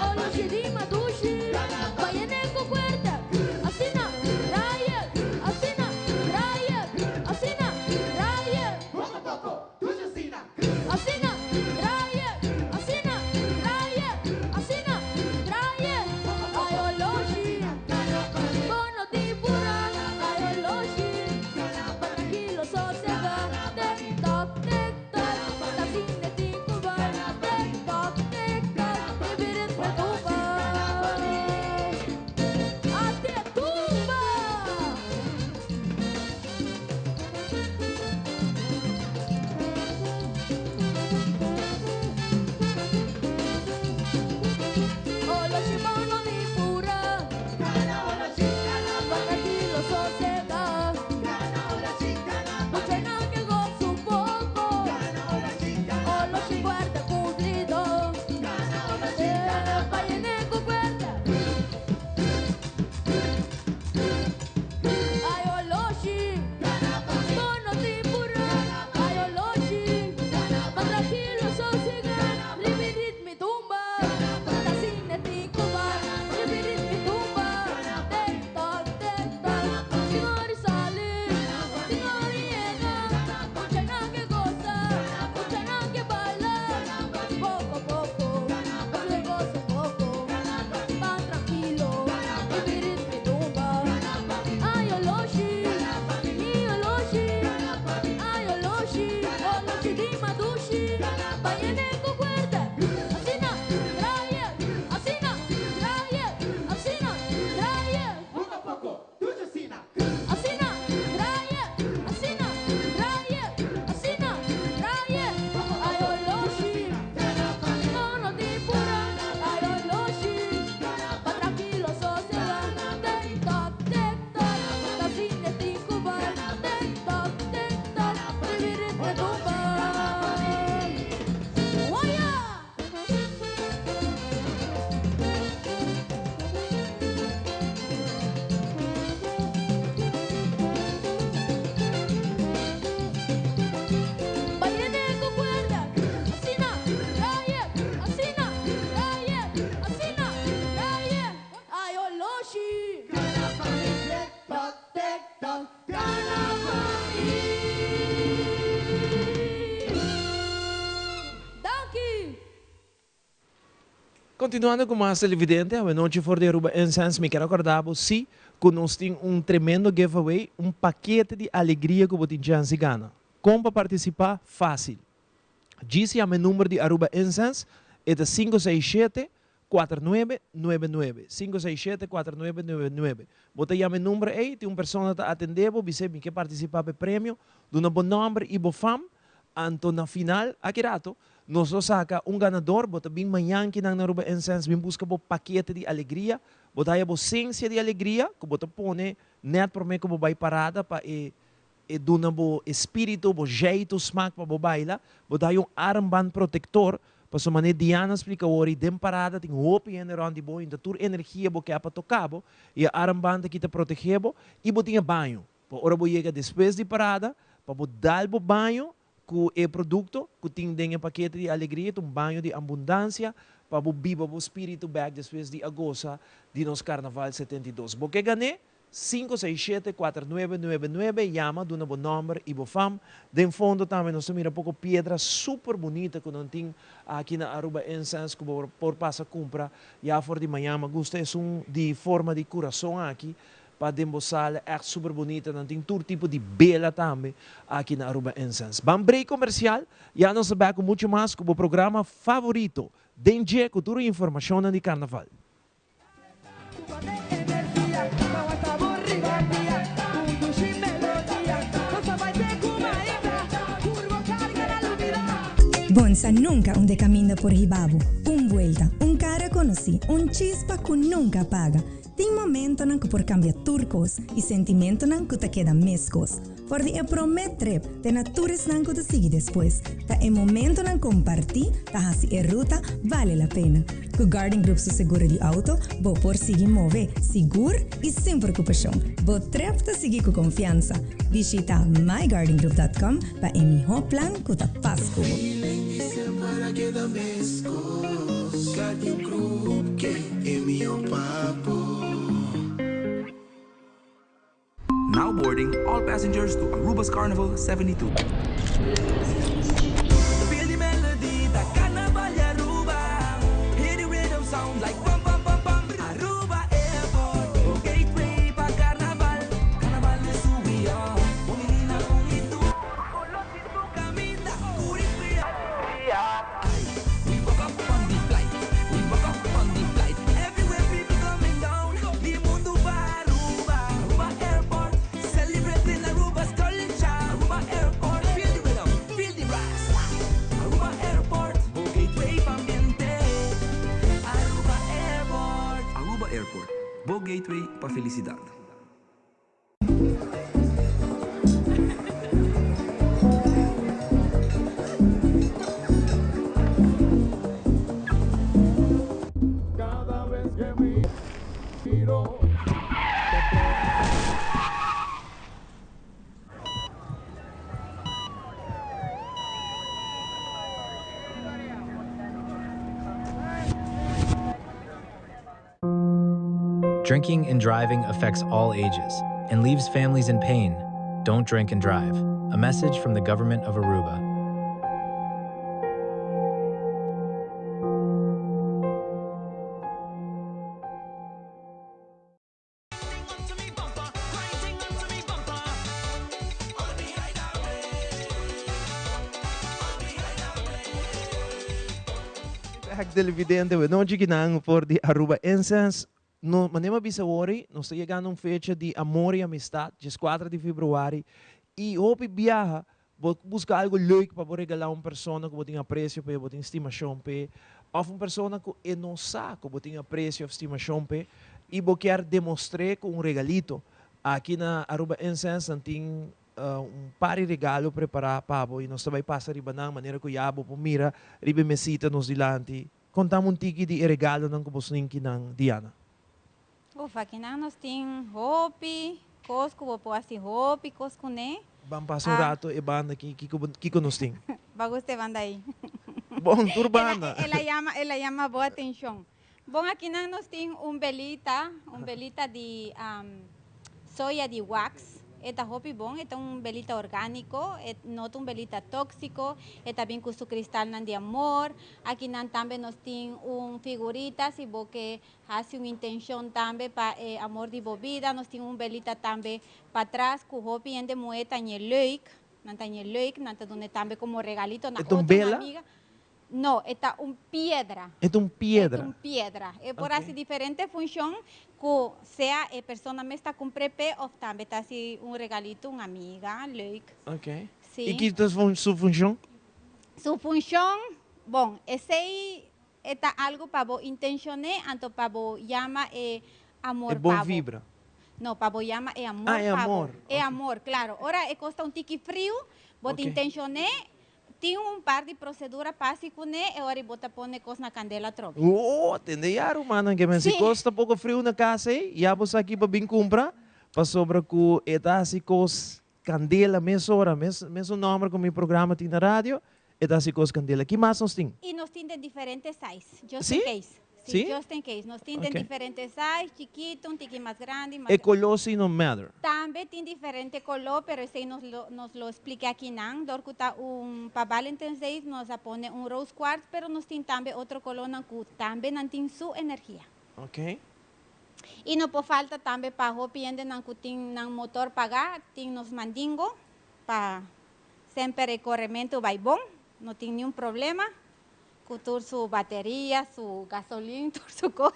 oloshi di madushi, bayene cu cuerda, asina, raya, asina, raya, asina, raya. Asina, raya, asina, raya, asina, raya. Ay oloshi, bono tipura, ay oloshi, pa tranquilo sosega, tic toc, tic toc, tasine tin cuba, tic toc, tic toc, ribi ritmo tumba. Ate tumba! Oloshi bono di pura, pa tranquilo sosega, muchanan ke goza un poco, oloshi guarda cumplido, bayene cu cuerda. Ay oloshi, bono tipura, ay oloshi, pa tranquilo sosega, ribi ritmi tumba, tasine tin cuba, ribi ritmi tumba, tic toc, tic toc, singori sali, singori yega, muchanan ke goza, muchanan ke baila, poco a poco, nos goza poco, pan tranquilo, ribi ritmi tumba. Ay oloshi, mi oloshi, ay oloshi, oloshi di madushi, bayene cu cuerda, asina, raya, asina, raya, asina, raya. Asina, raya, asina, raya, asina, raya. Ay oloshi, bono tipura, ay oloshi, pa tranquilo sosega, tic toc, tic toc, tasine tin cuba, tic toc, tic toc, ribi ritmo tumba. Waya! Bayene cu cuerda, asina, raya, asina, raya, asina, raya. Ay oloshi. Tic toc, tic toc, Danki! Continuando cu mas televidente, anochi for di Aruba Incense, mi kier recorda bo si cu nos tin un tremendo giveaway, un pakete di alegria cu bo tin chance di gana. Con pa participa? Facil. Djis yama e number di Aruba Incense, e ta 567 4999, 567 4999. Bo ta yama e number ey, tin un persona ta atende bo, bis'e mi ke participa pa e premio, duna bo nomber y bo fam, anto na final, aki rato, nos lo saca un ganador, bo ta bin mañan kinan na Aruba Incense bin busca bo pakete di alegria, bo ta haya bo sensia di alegria cu bo ta pone net prome cu bo bay parada pa e e duna bo espiritu, bo jeito, smaak pa bo baila, bo ta haya un armband protector. Pasobra manera Diana a splika awor i den parada tin hopi hende rònt di bo i ta tur energia bo ke a pa toka bo i e armband aki ta protegé bo i bo tin e baño pa ora bo yega despues di parada pa bo dal bo baño ku e produkto ku tin den e pakete di alegria ta un baño di abundansia pa bo biba bo spiritu bèk despues di a gosa di nos Karnaval 72. Bo ke gan'é? 567 4999 yama duna bo nòmber i bo fam. Den fondo tambe nos ta mira poko piedra super bunita ku nan tin aki na Aruba Incense ku bo por pasa kumpra ya for di mañan. Mi gusta esun di forma di kurason aki pa den bo sala ègt super bunita. Nan tin tur tipo di bela tambe aki na Aruba Incense. Ban break komersial ya nos ta bèk ku muchu mas ku bo programa favorito Den dje ku tur e informashonnan di karnaval. Bonsa nunka un de kaminda por hiba bo. Un buelta, un kara konosí, un chispa ku nunka paga. Tin momentonan ku por kambia tur kos i sentimentonan ku ta keda meskos. For di e promé trip te na tur esnan ku ta sigui despues, ta e momentonan kompartí ta hasi e ruta bale la pena. Ku Guardian Group su seguro di outo, bo por sigui move sigur i sin preokupashon. Bo trip ta sigui ku konfiansa. Bishita myguardiangroup.com pa e mihó plan ku ta pas ku bo. Now boarding all passengers to Aruba's Carnival 72. Feel the melody, ta Carnaval di Aruba. Hear the rhythm sound like pam pam pam pam. Aruba Airport, bo gateway pa Carnaval. Carnaval is who we are. Bo menina un y tur. Caminda, curi fria. We woke up on the flight, we woke up on the flight. Everywhere people coming down, di mundo pa Aruba. Aruba Airport, celebrating Aruba's culture. Aruba Airport, feel the rhythm, feel the brass. Aruba Airport, bo gateway pa ambiente. Aruba Airport. Aruba Airport, bo gateway pa felicidad. Drinking and driving affects all ages and leaves families in pain. Don't drink and drive. A message from the government of Aruba. Bek televidente, we nochi kinan for di Aruba Incense. No, manera mi a bisa awor, nos ta yegando un fecha di amor y amistad, diescuater di februari, y hopi biaha bo busca algo leuk pa bo regala un persona cu bo tin aprecio p'e, bo tin stimacion p'e, of un persona cu e no sa cu bo tin aprecio of stimacion p'e, y bo kier demostr'e cu un regalito. Aki na Aruba Incense nan tin un par di regalo prepará pa bo i nos ta bai pasa riba nan manera ku ya bo por mira riba e mesita nos dilanti. Konta mi un tiki di e regalonan ku bo sninki nan, Diana. Uf, akinan nos tin hopi kos ku bo por hasi hopi kos kuné. Ban pasa un rato e banda aki, kiko bo, kiko nos tin? Bo gusta e banda ei? Bon, tur banda. El a yama, el a yama bo atenshon. Bon, akinan nos tin un belita, un belita di soya di wax. E ta hopi bon, e ta un belita orgániko, e no ta un belita tóksiko, e ta bin ku su kristalnan di amor. Akinan tambe nos tin un figurita, si bo ke hasi un intenshon tambe pa e amor di bo bida. Nos tin un belita tambe patras ku hopi hende muhé ta ñe leuk, nan ta ñe leuk, nan ta dun'e tambe komo regalito na E ta un otro bela? amiga. No, e ta un piedra. E ta un piedra. E ta un piedra. E por hasi diferente funshon ku sea e persona mes ta kumpr'é p'e òf tambe ta hasi un regalito un amiga, leuk. Ok. Sí. I ki ta su funshon? Su funshon, bon, esei e ta algu pa bo intenshoné anto pa bo yama e amor E pa bon bo. vibra. No, pa bo yama e amor Ah, e pa bo. amor. E amor, klaro. Ora e kos ta un tiki friu, bo ta intenshoné. Tin un par di procedura pa haci cune, e ora y bo ta pone cos na candela atrobe. Oh, tende ya rumannan ke men si cos ta poco friu na cas ey, ya bo sa aki pa bin cumpra, pasobra cu e ta haci cos candela mesora, mes mesun nomber cu mi programa tin na radio, e ta haci cos candela. Ki mas nos tin? Y nos tin den diferente size, just in case. Sí? Just in case. Nos tin den diferente size, chikito, un tiki mas grandi, mas. E color sí no matter. Tambe tin diferente color, pero esey nos lo nos lo splica akinan. Dor cu ta un pa Valentine's Day nos a pone un rose quartz, pero nos tin tambe otro colornan cu tambe nan tin su energia. Ok. Y no por falta tambe pa hopi hendenan cu tin nan motor paga, tin nos mandingo pa semper e coremento bay bon, no tin niun problema. Cu tur su bateria, su gasolin, tur su cos.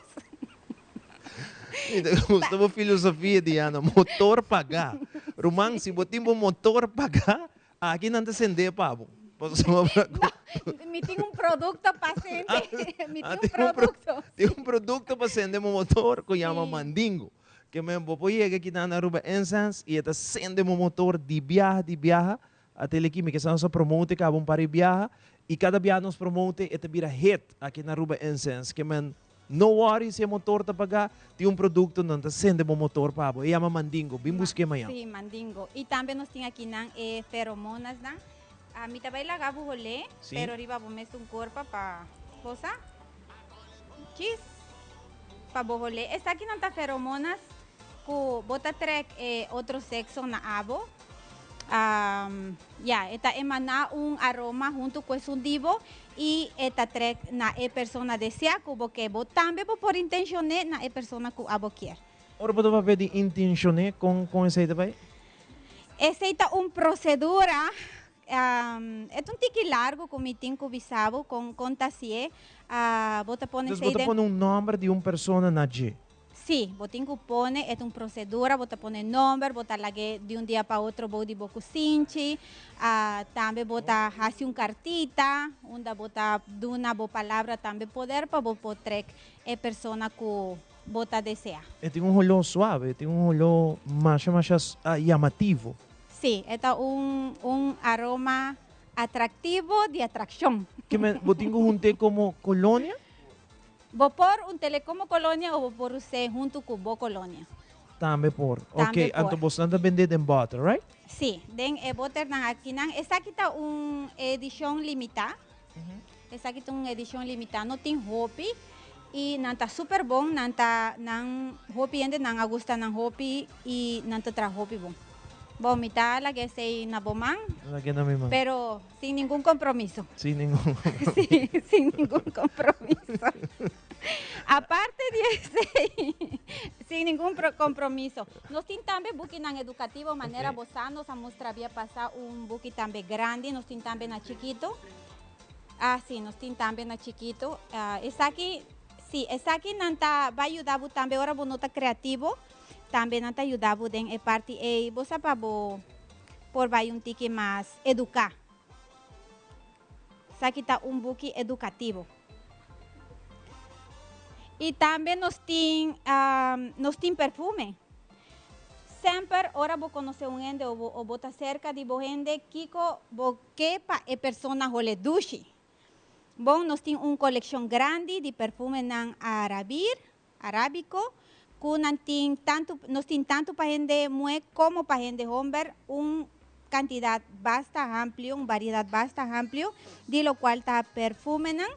Mi ta gusta bo filosofia, Diana. Motor pagá. Ruman, si bo tin bo motor pagá, aki nan ta sendé pa bo. Pasobra cu. No, mi tin un producto pa sende. Mi tin un producto. Tin un producto pa sende bo motor cu yama mandingo. Ke men bo por yega aki nan na Aruba Incense y e ta sende bo motor di biaha di biaha. A tele ki mi ke sa nos a promote kaba un par di biaha y kada biaha nos promote e ta bira hit aki na Aruba Incense ke men no worry si e motor ta paga tin un producto nan ta sende bo motor pa bo e yama Mandingo bin buske mañan. Si Mandingo y tambe nos tin aki nan e feromonas nan mi ta bay laga bo hole pero riba bo mes un corpa pa cosa chis pa bo hole esaki nan ta feromonas cu bo ta trek e otro sexo na abo. Ya, e ta emaná un aroma huntu ku esun di bo i e ta trek na e persona deseá ku bo ke. Bo tambe bo por intenshon'é na e persona ku abo kier. Ora bo ta papia di intenshon'é, kon kon esei ta bai? Esei ta un prosedura, e ta un tiki largu ku mi tin ku bisa bo kon kon ta hasié. Bo ta pone Entonces bo esei ta den. pone un nòmber di un persona na dje. Sí, bo tin cu pone, e ta un procedura, bo ta pone nomber, bo ta lag'é di un dia pa otro bou di bo cusinchi, tambe bo ta haci un cartita unda bo ta duna bo palabra tambe poder pa bo por trek e persona cu bo ta desea. E tin un holó suave, e tin un holó masha masha llamativo. Sí, e ta un un aroma atractivo di atraccion. Ke men, bo tin cu hunt'é como colonia? Bo por un telecomo colonia o bo por us'é huntu cu bo colonia. Tambe por. Tambe Ok, por. anto bosnan ta bendé den boter, right? Sí, den e boternan akinan. Esaki ta un edicion limitá. Esaki ta un edicion limitá. No tin hopi y nan ta super bon. Nan ta, nan, hopi hende nan a gusta nan hopi y nan ta traha hopi bon. Bon, mi ta laga esei na bo man. Laga na mi man. Pero Sin ningun compromiso. Sin ningun compromiso. Sí, sin ningun compromiso. Aparte di esey, sin ningun compromiso. Nos tin tambe bukinan educativo, manera bo sa, nos a mustra bia pasa un buki tambe grandi, nos tin tambe na chikito. Ah, sí, nos tin tambe na chikito. Ah, esaki, sí, esaki nan ta bai yuda bo tambe ora bo no ta creativo, tambe nan ta yuda bo den e parti ey. Bo sa pa bo por bai un tiki mas eduká. Esaki ta un buki edukativo. I tambe nos tin nos tin perfume. Semper ora bo konosé un hende o bo o bo ta serka di bo hende, kiko bo ke pa e persona hole dushi? Bon, nos tin un kolekshon grandi di perfumenan arabir, Arábiko, ku nan tin tantu, nos tin tantu pa hende muhé komo pa hende homber, un kantidat basta amplio, un variedat basta amplio di lokual ta perfumenan.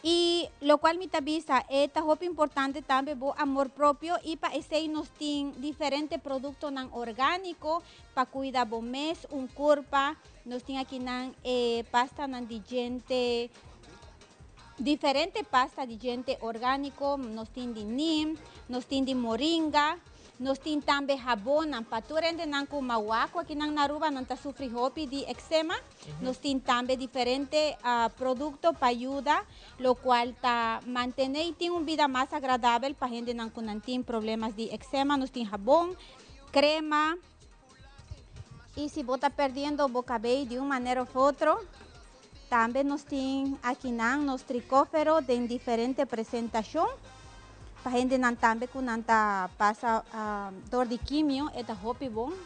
I lokual mi ta bisa, e ta hopi importante tambe bo amor propio i pa esei nos tin diferente produktonan orgániko pa kuida bo mes, un kurpa, nos tin akinan e pastanan di djente, Diferente pasta di djente orgániko, nos tin di neem, nos tin di moringa, nos tin tambe habonnan pa tur hendenan ku mawaku akinan na Aruba nan ta sufri hopi di eksema. Nos tin tambe diferente produkto pa yuda lokual ta mantené i tin un bida mas agradabel pa hendenan ku nan tin problemas di eksema. Nos tin habon, krema i si bo ta perdiendo bo kabei di un manera of otro, Tambe nos tin akinan nos tricófero den diferente presentacion pa hendenan tambe cu nan ta pasa door di quimio e ta hopi bon.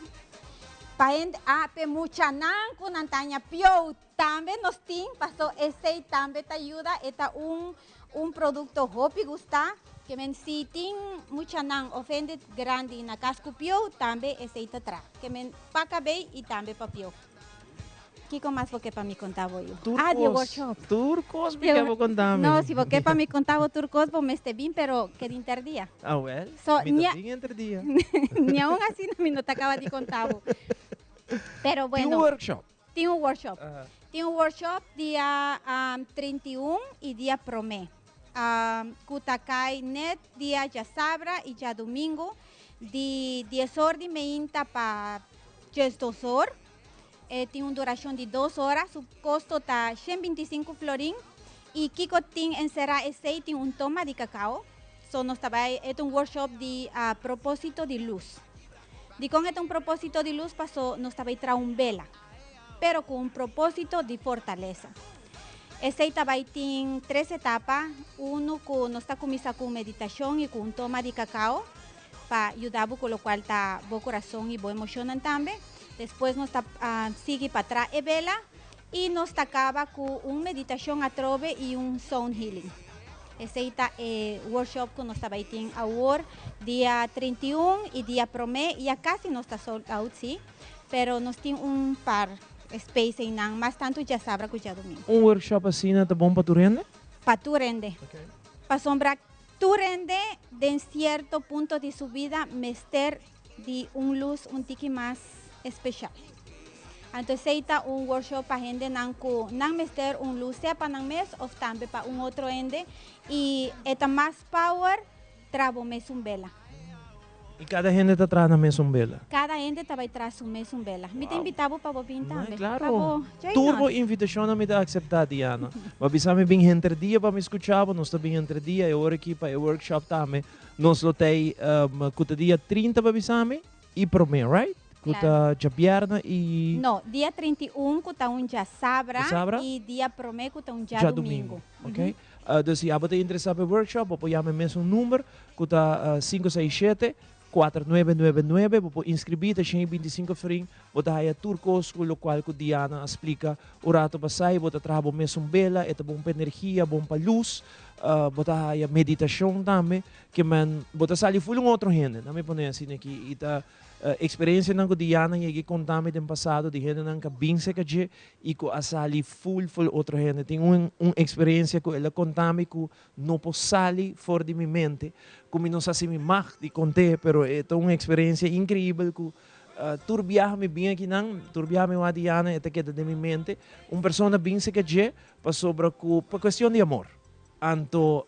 Pa hende, ah, p'e muchanan ku nan ta haña piou tambe nos tin, paso esei tambe ta yuda, e ta un un produkto hopi gustá, ke men si tin muchanan òf hende grandi na kas ku piou tambe esei ta traha, ke men pa kabei i tambe pa piou. Kiko mas bo ke pa mi konta bo yu? Tur Ah, di e kos, workshop. tur kos mi ke bo konta mi. No, si bo ke pa mi konta bo tur kos, bo mester bin, pero ke di inter dia. Ah, wel, So, mi ta nia- bin enter dia. Ni aun asina mi no ta kaba di konta bo. Pero Tin bueno. un workshop. Tin un workshop. Aha. Tin un workshop dia 31 i dia promé. Ku ta kai net dia djasabra i djadumingu di dies or di meinta pa 12 or. E tin un durashon di dos ora, su kosto ta 125 florin. I kiko tin enserá esei tin un toma di kakao. So nos ta bai, e ta un workshop di propósito di lus. Dikon e ta un propósito di lus? Paso nos ta bai traha un bela, pero ku un propósito di fortalesa. Esei ta bai tin tres etapa, unu ku nos ta kuminsá ku un meditashon i ku un toma di kakao, pa yuda bo ku lokual ta bo kurason i bo emoshonnan tambe. Despues nos ta sigui pa tra e bela i nos ta kaba ku un meditashon atrobe i un sound healing. Esei ta e workshop ku nos ta bai tin awor dia 31 i dia promé. Ya kasi nos ta sold out si, pero nos tin un par space einan, mas tantu djasabra ku djadumingu. Un workshop asina ta bon pa tur hende? Pa tur hende. Pasobra Tur hende den cierto punto di su bida mester di un luz un tiki mas especial. Anto esey ta un workshop pa hendenan cu nan mester un luz sea pa nan mes of tambe pa un otro hende y e ta mas power tra bo mes un bela. Y cada hende ta traha nan mes un bela? Cada hende ta bay traha su mes un bela. Mi ta invita bo pa bo bin tambe. Claro. Pa bo join Tur bo nos. invitacionnan mi ta acepta, Diana. Bo a bisa mi bin henter dia pa mi scucha bo. Nos ta bin henter dia. E ora aki pa e workshop tambe nos lo ta ey cu ta dia 30 bo a bisa mi y prome, right? Cu ta djabièrnè y. No, dia 31 cu ta un djasabra Djasabra? y dia prome cu ta un djadumingu. Djadumingu, ok. Dus si abo ta interesá pa e workshop, bo por yama e mesun number ku ta sinku seis shete, kuater nuebe nuebe nuebe. Bo por inskribí, ta shen i binti sinku florin. Bo ta haya tur kos ku lokual ku Diana a splika un rato pasá i bo ta traha bo mesun bela, e ta bon pa energia, bon pa lus. Bo ta haya meditashon tambe, ke men bo ta sali ful un otro hende, nan mi pone asina aki. I ta eksperensianan ku Diana yega i konta mi den pasado di hendenan ku a bin serka dje i ku a sali ful ful otro hende. Tin un un eksperensia ku el a konta mi ku no por sali for di mi mente, ku mi no sa si mi mag di kont'é, pero e ta un eksperensia inkreibel ku tur biaha mi bin akinan, tur biaha mi wak Diana e ta keda den mi mente. Un persona bin serka dje pasobra ku pa kuestion di amor. Anto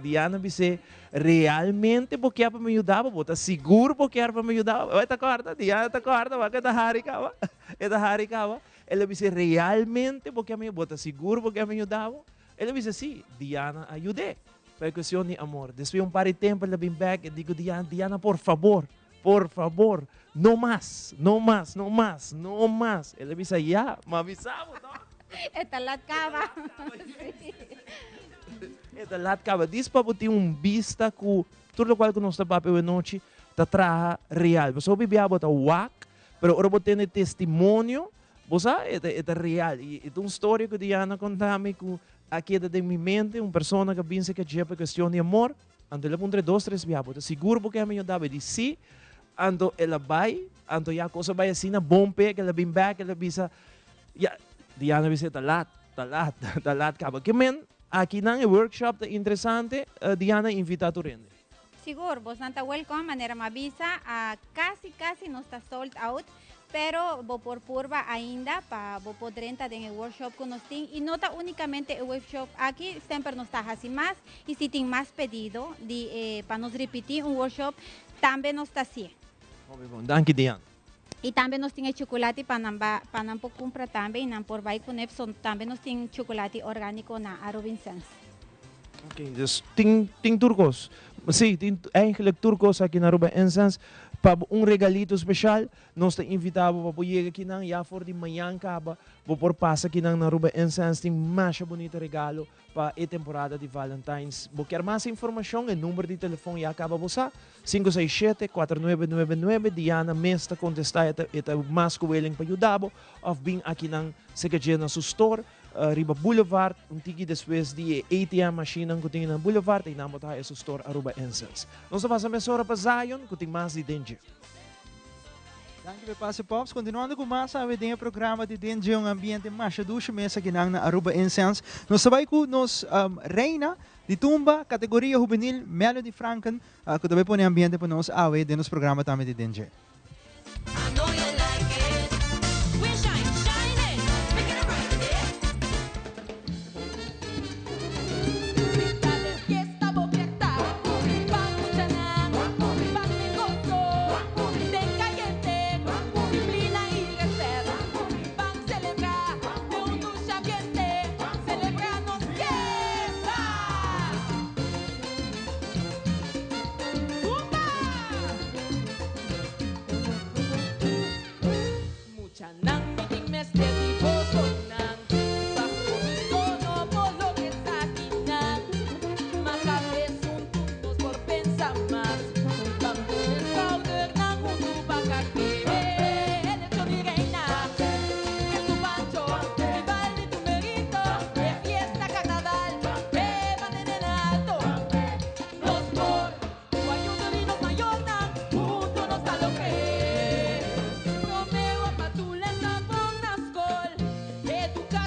Diana bis'é, Realmente bo kier pa mi yuda bo? Bo ta sigur bo kier pa mi yuda bo? E ta kòrda, Diana ta kòrda, wak e ta hari kaba, e ta hari kaba. El a bis'é, Realmente bo kier mi, bo ta sigur bo kier mi yuda bo? El a bisa, Sí. Diana a yud'é pa e kuestion di amor. Despues un par di tempu el a bin bèk, e di ku Diana, Diana, por fabor, por fabor, no mas, no mas, no mas, no mas. El a bisa, Ya, m'a bisa bo tòg. E ta lat kaba. E ta lat kaba. Dis pa bo tin un bista ku tur lokual ku nos ta papia awe nochi ta traha real. Pasobra hopi bia bo ta wak, pero ora bo tende testimonio, bo sa e ta e ta real. I e ta un storia ku Diana konta mi ku a keda den mi mente. Un persona ku a binse ku dje pa kuestion di amor, anto el a puntra e dos tres bia, bo ta sigur bo ke mi yuda bo? E di si. Anto el a bai, anto ya kos a bai asina bon p'e ku el a bin bèk, el a bisa, Ya, Diana bisa ta lat, ta lat, ta lat kaba. Ke men, akinan e workshop ta interesante, Diana invita tur hende. Sigur, bosnan ta welcome, manera mi a bisa, casi casi nos ta sold out, pero bo por purba ainda pa bo por drenta den e workshop cu nos tin, y no ta unicamente e workshop aki, semper nos ta haci mas, y si tin mas pedido di e pa nos ripiti un workshop, tambe nos ta hacié. Hopi bon, danki Diana. Y tambe nos tin e chocolate pa nan ba pa nan por cumpra tambe y nan por bay cune so tambe nos tin chocolate organico na Aruba Incense. Ok, dus tin tin tur cos. Si, tin eigenlijk tur cos aki na Aruba Incense. Pa bo un regalito special, nos ta invita bo pa bo yega akinan ya for di mañan caba, bo por pasa akinan na Aruba Incense, tin masha bunita regalo pa e temporada di Valentine's. Bo kier mas informacion, e number di telefon ya caba bo sa, 567 4999, Diana mes ta contesta, e ta mas cu willing pa yuda bo, of bin akinan seca dje na su store riba Boulevard, un tiki despues di e ATM machinenan cu tin na Boulevard, einan bo ta haya su store Aruba Incense. Nos ta pasa mesora pa Zion cu tin mas di Den Dje. Danki p'e pase Pops. Continuando cu mas awe den e programa di Den Dje un ambiente masha dushi mes akinan na Aruba Incense. Nos ta bay cu nos reina di tumba categoria hubenil Melody Franken cu ta bay pone ambiente pa nos awe den nos programa tambe di Den Dje. Muchanan mi tin mester di bosonan Pa boso no por logra esakinan Mas a bes huntu nos por pensa mas Ban pone skoudernan huntu pa kake Elekshon di reina Prestu Pancho Rival di Tumberito E fiesta karnaval E bandera na alto Nos por Ku ayudo di nos mayornan, huntu nos ta logr'é. Promé wak pa tur lesa bon na skol. Eduká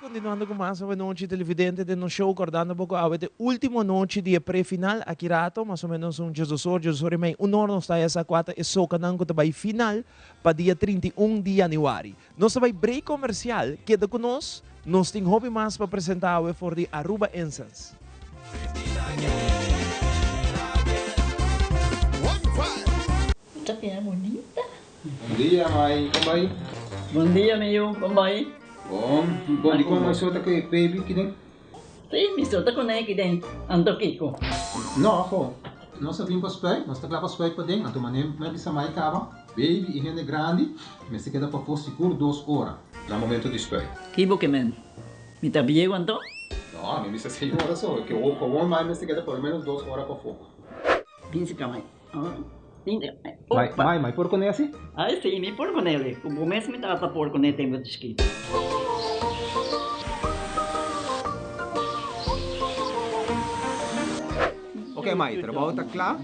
Continuando cu mas awe nochi televidente den nos show cordando bo cu awe ta e ultimo anochi di e pre-final aki rato mas o menos un diesdos or, diesdos or y mei, un or nos ta haya sa cua ta e socanan cu ta bay final pa dia 31 di januari. Nos ta bay break comercial, keda cu nos, nos tin hopi mas pa presenta awe for di Aruba Incense. Ta bira bunita. Bon dia mai, kon bai? Bon dia mi yu, kon bai? Bon, bon di kon mai so ta ku e baby kiden? Si, mi so ta kuné kiden, anto kiko? No, ho, nos a bin pa spuit, nos ta kla pa spuit paden, anto manera mi a bisa mai kaba, baby i hende grandi mester keda pafó sigur dos ora na momento di spuit. Ki bo ke men? Mi ta bieu anto? No, mi bisa seis ora so, ke gewoon mai mester keda por lo menos dos ora pafó. Binsi ka mai. Mai, mai, mai por kuné asi? Ai si, mi por kuné li. Ku bo mes mi tata por kuné tempu di chikitu. Ok mai, trabou ta kla,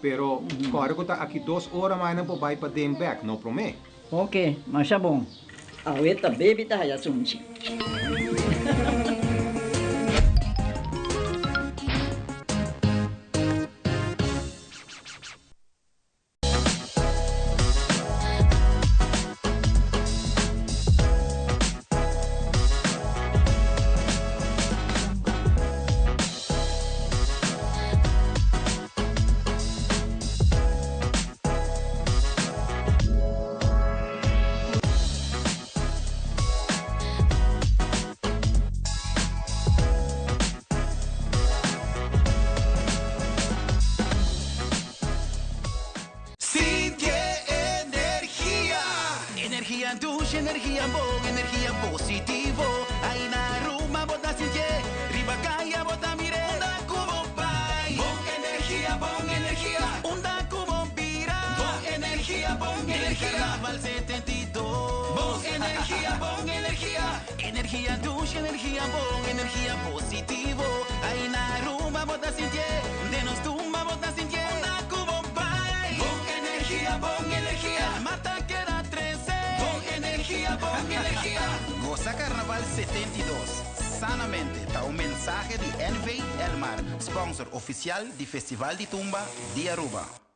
pero kòrda ku ta aki dos ora mai nan por bai paden bèk, no promé. Ok, masha bon. Awe ta baby ta haya sunchi. Sinti e energia! Energia dushi, energia bon, energia positivo. Ai na Aruba bo ta sintié, riba kaya bo ta mir'é. Unda ku bo bai, bon energia, bon energia. Unda ku bo bira, bon energia, bon energia. Den Carnaval 72, bon energia, bon energia. Energia dushi, energia bon, energia positivo. Ai na Aruba bo ta sintié, den nos tumba bo ta sintié. Unda ku bo bai, bon energia, bon energia. Mata keda trese, bon energia, bon energia. Gosa Carnaval 72 sanamente ta un mensahe di NV Elmar, sponsor oficial di Festival di Tumba di Aruba.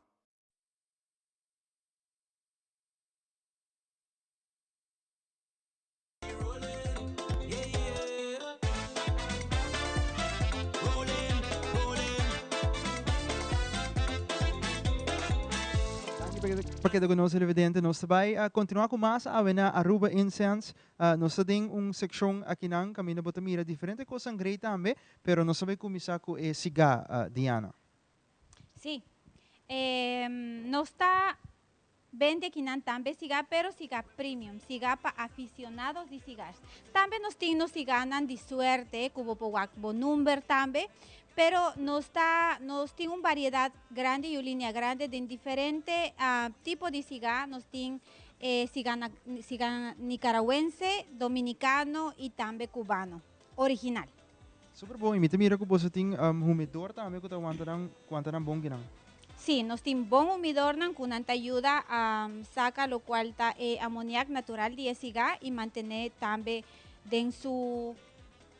Pa keda ku nos televidente, nos ta bai kontinuá ku mas awe na Aruba Incense. Nos ta den un sekshon akinan kaminda bo ta mira diferente kosnan grei tambe, pero nos ta bai kuminsá ku e sigá, Diana. Sí. Nos ta Bende kinan tambe siga pero siga premium, siga pa aficionados di cigars. Tambe nos tin nos ciganan di suerte cu bo por wak bo number tambe, pero nos ta nos tin un variedad grandi y un linea grande den diferente tipo di ciga, nos tin e ciga ciga nicaraguense, dominicano y tambe cubano, original. Super bon, y mi ta mira cu boso tin humidor tambe cu ta wanta nan, wanta nan bon kinan. Sí, nos tin bon humidornan cu nan ta yuda saca locual ta e amoniak natural di e ciga y mantene tambe den su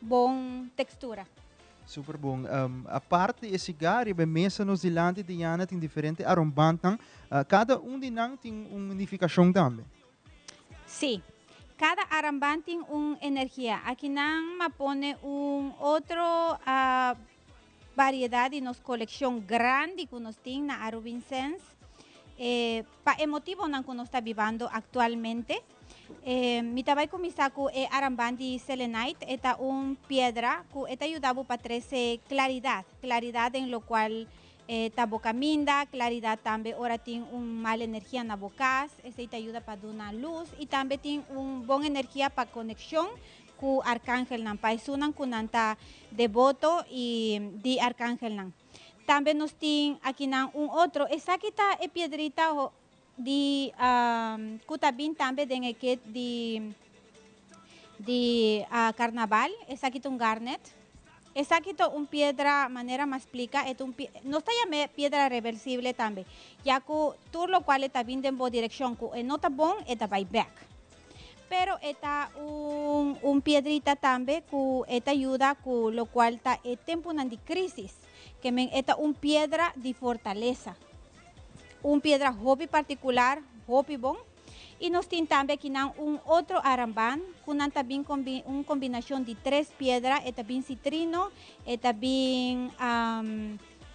bon textura. Super bon. Apart di e ciga, riba e mesa nos dilanti Diana tin diferente arombandnan. Cada un di nan tin un nificacion tambe. Sí. Cada aramband tin un energia. Akinan m'a pone un otro variedad di nos coleccion grandi cu nos tin na Arubinsens. E, pa e motibonan cu nos ta bibando actualmente. E, mi ta bay cuminsa cu e aramband di selenite. E ta un piedra cu e ta yuda bo pa trece claridad. Claridad den locual E ta bo caminda, claridad tambe ora tin un mal energia na bo cas, esey ta yuda pa duna luz y tambe tin un bon energia pa conexion cu arcangelnan, pa esunnan cu nan ta deboto y di arcangelnan. Tambe nos tin akinan un otro, esaki ta e piedrita di cu ta bin tambe den e kit di di carnaval, esaki ta un garnet. Esaki ta un piedra, manera m'a splica, e ta un nos ta yam'e piedra reversible tambe, ya cu tur locual e ta bin den bo direccion cu e no ta bon, e ta bay bek. Pero e ta un un piedrita tambe ku e ta yuda ku lokual ta e tempunan di krisis. Ke men e ta un piedra di fortalesa. Un piedra hopi partikular, hopi bon. I nos tin tambe akinan un otro aramban ku nan ta bin un kombinashon di tres piedra, e ta bin sitrino, e ta bin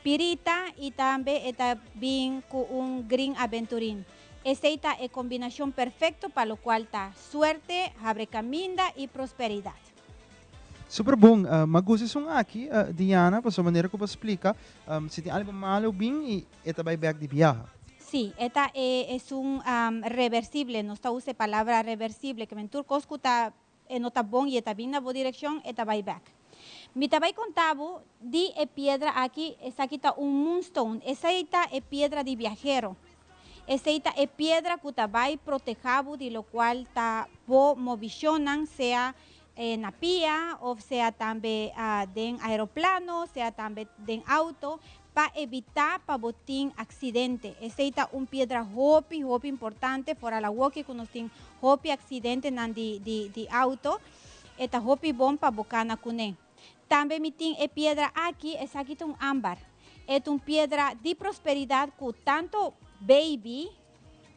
pirita i tambe e ta bin ku un green aventurin. Esei ta e kombinashon perfekto pa lokual ta suerte, habre kaminda i prosperidat. Super bon. Ma gusta esun aki, Diana, pasobra manera ku bo a splika, si tin algu malu bin i e ta bai bek di biaha. Sí, e ta e esun reversible, nos ta usa e palabra reversible, ke men tur kos ku ta e no ta bon i e ta bin na bo direkshon, e ta bai bek. Mi ta bai konta bo di e piedra aki, esaki ta un moonstone, esei ta e piedra di biahero. Esei ta e piedra ku ta bai proteha bo di lokual ta bo movishonnan, sea na pia òf sea tambe den aeroplano, sea tambe den outo, pa evitá pa bo tin aksidente. Esei ta un piedra hopi, hopi importante, foral awoki ku nos tin hopi aksidentenan di di di outo, e ta hopi bon pa bo kana kuné. Tambe mi tin e piedra aki, esaki ta un ámbar. E ta un piedra di prosperidat ku tanto baby,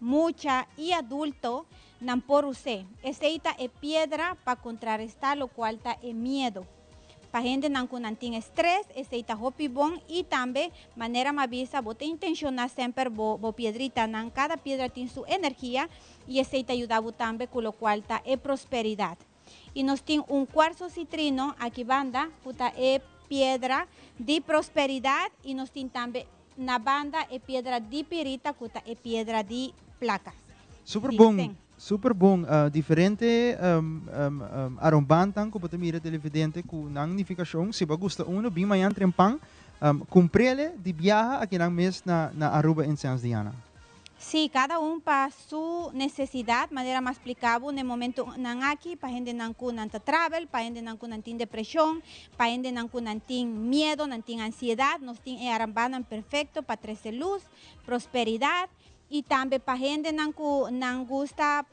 mucha i adulto nan por us'é. Esei ta e piedra pa kontrarestá lokual ta e miedu. Pa hendenan ku nan tin estrès, esei ta hopi bon i tambe, manera m'a bisa, bo ta intenshoná semper bo bo piedritanan. Kada piedra tin su energia i esei ta yuda bo tambe ku lokual ta e prosperidat. I nos tin un kuarso sitrino aki banda ku ta e piedra di prosperidat i nos tin tambe na banda e piedra di pirita ku ta e piedra di plaka. Super bon, super bon. Diferente arombantan ku bo ta mira televidente ku nan nifikashon. Si bo a gusta uno, bin mañan trempan kumprele di biaha akinan mes na na Aruba Incense Diana. Sí, kada un pa su nesesidat, manera m'a splika bo n'e momentunan aki, pa hendenan ku nan ta travel, pa hendenan ku nan tin depreshon, pa hendenan ku nan tin miedo, nan tin ansiedat, nos tin e arambanan perfekto pa trese lus, prosperidat, I tambe pa hendenan ku nan gusta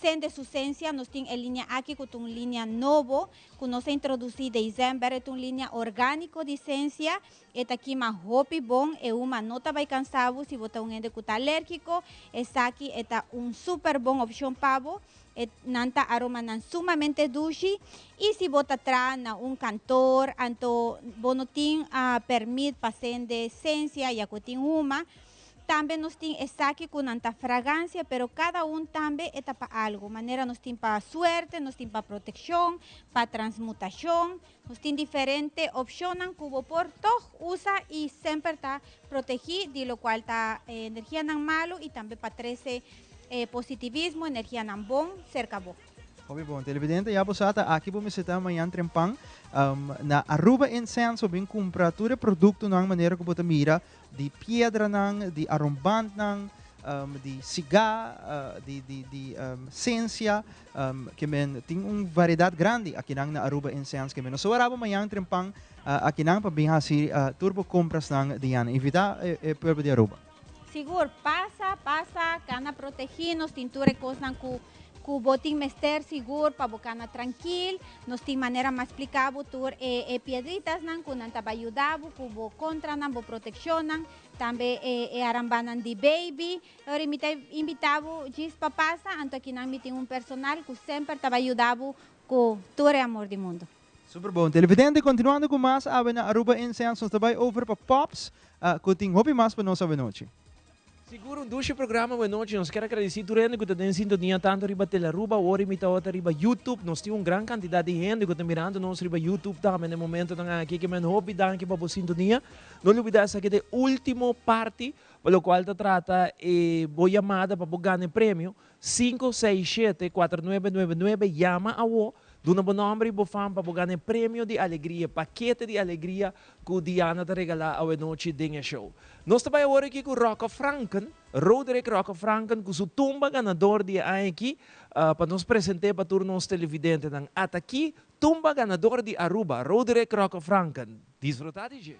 sende su sensia, nos tin e linia aki ku ta un linia nobo ku nos a introdusí desèmber. E ta un linia orgániko di sensia, e ta kima hopi bon, e huma no ta bai kansa bo si bo ta un hende ku ta alérgiko, esaki e ta un super bon opshon pa bo. E nan ta aromanan sumamente dushi i si bo ta traha na un kantor anto bo no tin pèrmit pa sende sensia ya ku tin huma. Tambe nos tin esaki ku nan ta fragansia, pero kada un tambe e ta pa algu. Manera nos tin pa suerte, nos tin pa protekshon, pa transmutashon. Nos tin diferente opshonnan ku bo por tòg usa i semper ta protegí di lokual ta energianan malu i tambe pa trese positivismo, energianan bon serka bo. Hopi bon. Televidente, ya bo sa ta aki bo mester ta mañan trempan na Aruba Incense bo bin kumpra tur e produktonan manera ku bo ta mira di piedranan, di arombandnan, di sigá, di di di sensia, ke men tin un variedat grandi akinan na Aruba Incense ke men. Nos a wara bo mañan trempan akinan pa bin hasi tur bo komprasnan di yana. Invitá e pueblo di Aruba. Sigur, pasa, pasa, kana protegí, nos tin tur e kosnan ku ku bo tin mester sigur pa bo kana trankil. Nos tin manera mas spliká bo tur e e piedritasnan ku nan ta bai yuda bo ku bo kontranan, bo protekshonnan, tambe e e arambanan di baby. Ora mi ta invitá bo djis pa pasa, anto akinan mi tin un personal ku semper ta bai yuda bo ku tur e amor di mundu. Super bon. Televidente, kontinuando ku mas awe na Aruba Incense, nos ta bai over pa Pops, ku tin hopi mas pa nos awenochi. Sigur un dushi programa buenochi. Nos kier a gradeci tur hende cu ta den sintonia tanto riba Telearuba awor y mi tawata riba YouTube. Nos tin un gran cantidad di hende cu ta mirando nos riba YouTube tambe na e momentonan aki. Ke men hopi danki pa bo sintonia. No lubida esaki ta e ultimo parti pa locual ta trata e bo yamada pa bo gana e premio. Sinku seis shete kuater nuebe nuebe nuebe yama awo, duna bo nomber y bo fam pa bo gana e premio di alegria, pakete di alegria cu Diana ta regala awenochi den e show. Nos ta bay awor aki cu Rocco Franken, Roderick Rocco Franken cu su tumba ganador di e aña aki pa nos presente pa tur nos televidentenan. Ata aki tumba ganador di Aruba, Roderick Rocco Franken. Disfruta di dje.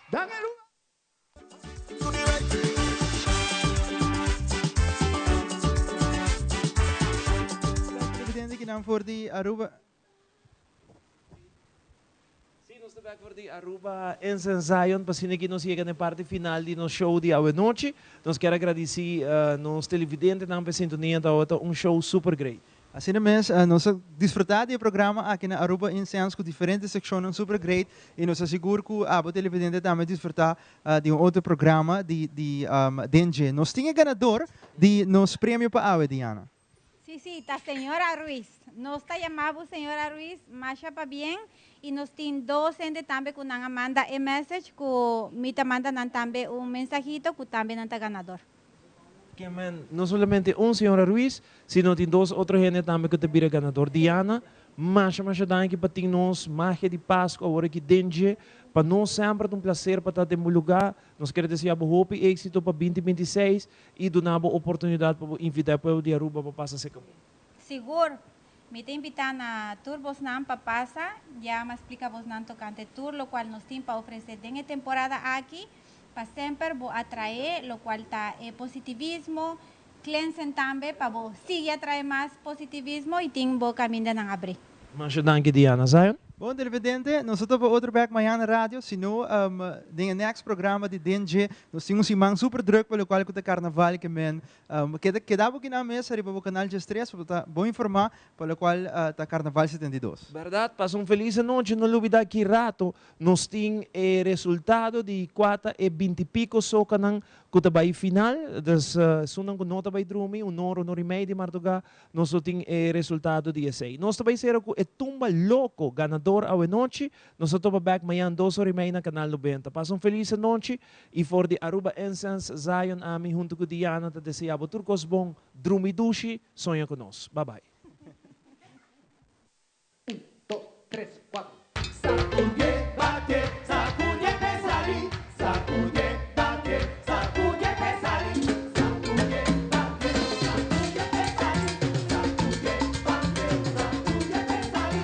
Dan Aruba. Televidente kinan for di Aruba. Sí, nos ta bek for di Aruba Incense Zion pa asina ki nos yega na e parti final di nos show di awenochi. Nos kier a gradici nos televidentenan pa e sintonia, tawata un show super great. Asina mes, nos a disfruta di e programa aki na Aruba Incense cu diferente seccionnan super great y nos ta sigur cu abo televidente tambe a disfruta di un otro programa di di Den Dje. Nos tin e ganador di nos premio pa awe, Diana. Sí, sí, ta señora Ruiz. Nos ta yama bo señora Ruiz masha pabien y nos tin dos hende tambe cu nan a manda e message cu mi ta manda nan tambe un mensahito cu tambe nan ta ganador. Ke men, no solamente un señora Ruiz, sino tin dos otro hende tambe cu ta bira ganador. Diana, masha masha danki pa tin nos magia di Pascu awor aki den dje. Pa nos semper ta un placer pa ta den bo lugar. Nos kier desea bo hopi exito pa binti 26 y duna bo oportunidad pa bo invita e pueblo di Aruba pa pasa seca bo. Sigur. Mi ta invita na tur bosnan pa pasa, ya m'a splica bosnan tocante tur locual nos tin pa ofrece den e temporada aki. Pa semper bo atraé locual ta e positivismo, cleansen tambe pa bo sigui atraé mas positivismo y tin bo camindanan abrí. Masha danki Diana. Zion? Bon televidente, nos ta topa otro bek mañana radio, si no den e next programa di Den Dje. Nos tin un siman super druk pa locual cu ta carnaval ke men keda keda bo kinan mes ariba bo canal 13 pa bo ta bon informa pa locual ta carnaval 72. Berdad, pasa un feliz anochi, no lubida ki rato Nos tin e resultado di kua ta e binti piko sokanan ku ta bai final. Dus esunnan ku no ta bai drumi un ora, un ora i mei di mardugá, nos lo tin e resultado di esei. Nos ta bai sera ku e tumba loko ganador awenochi. Nos ta topa bèk mañan dos ora i mei na Kanal 90. Pasa un felis anochi i for di Aruba Incense, Zion ami huntu ku Diana ta deseá bo tur kos bon. Drumi dushi, soña ku nos. Bye bye. Un, dos, tres, cuatro. Sacudié, batié, sacudié p'e sali. Sacudié, batié, sacudié p'e sali. Sacudié, batié, sacudié p'e sali. Sacudié, batié, sacudié p'e sali.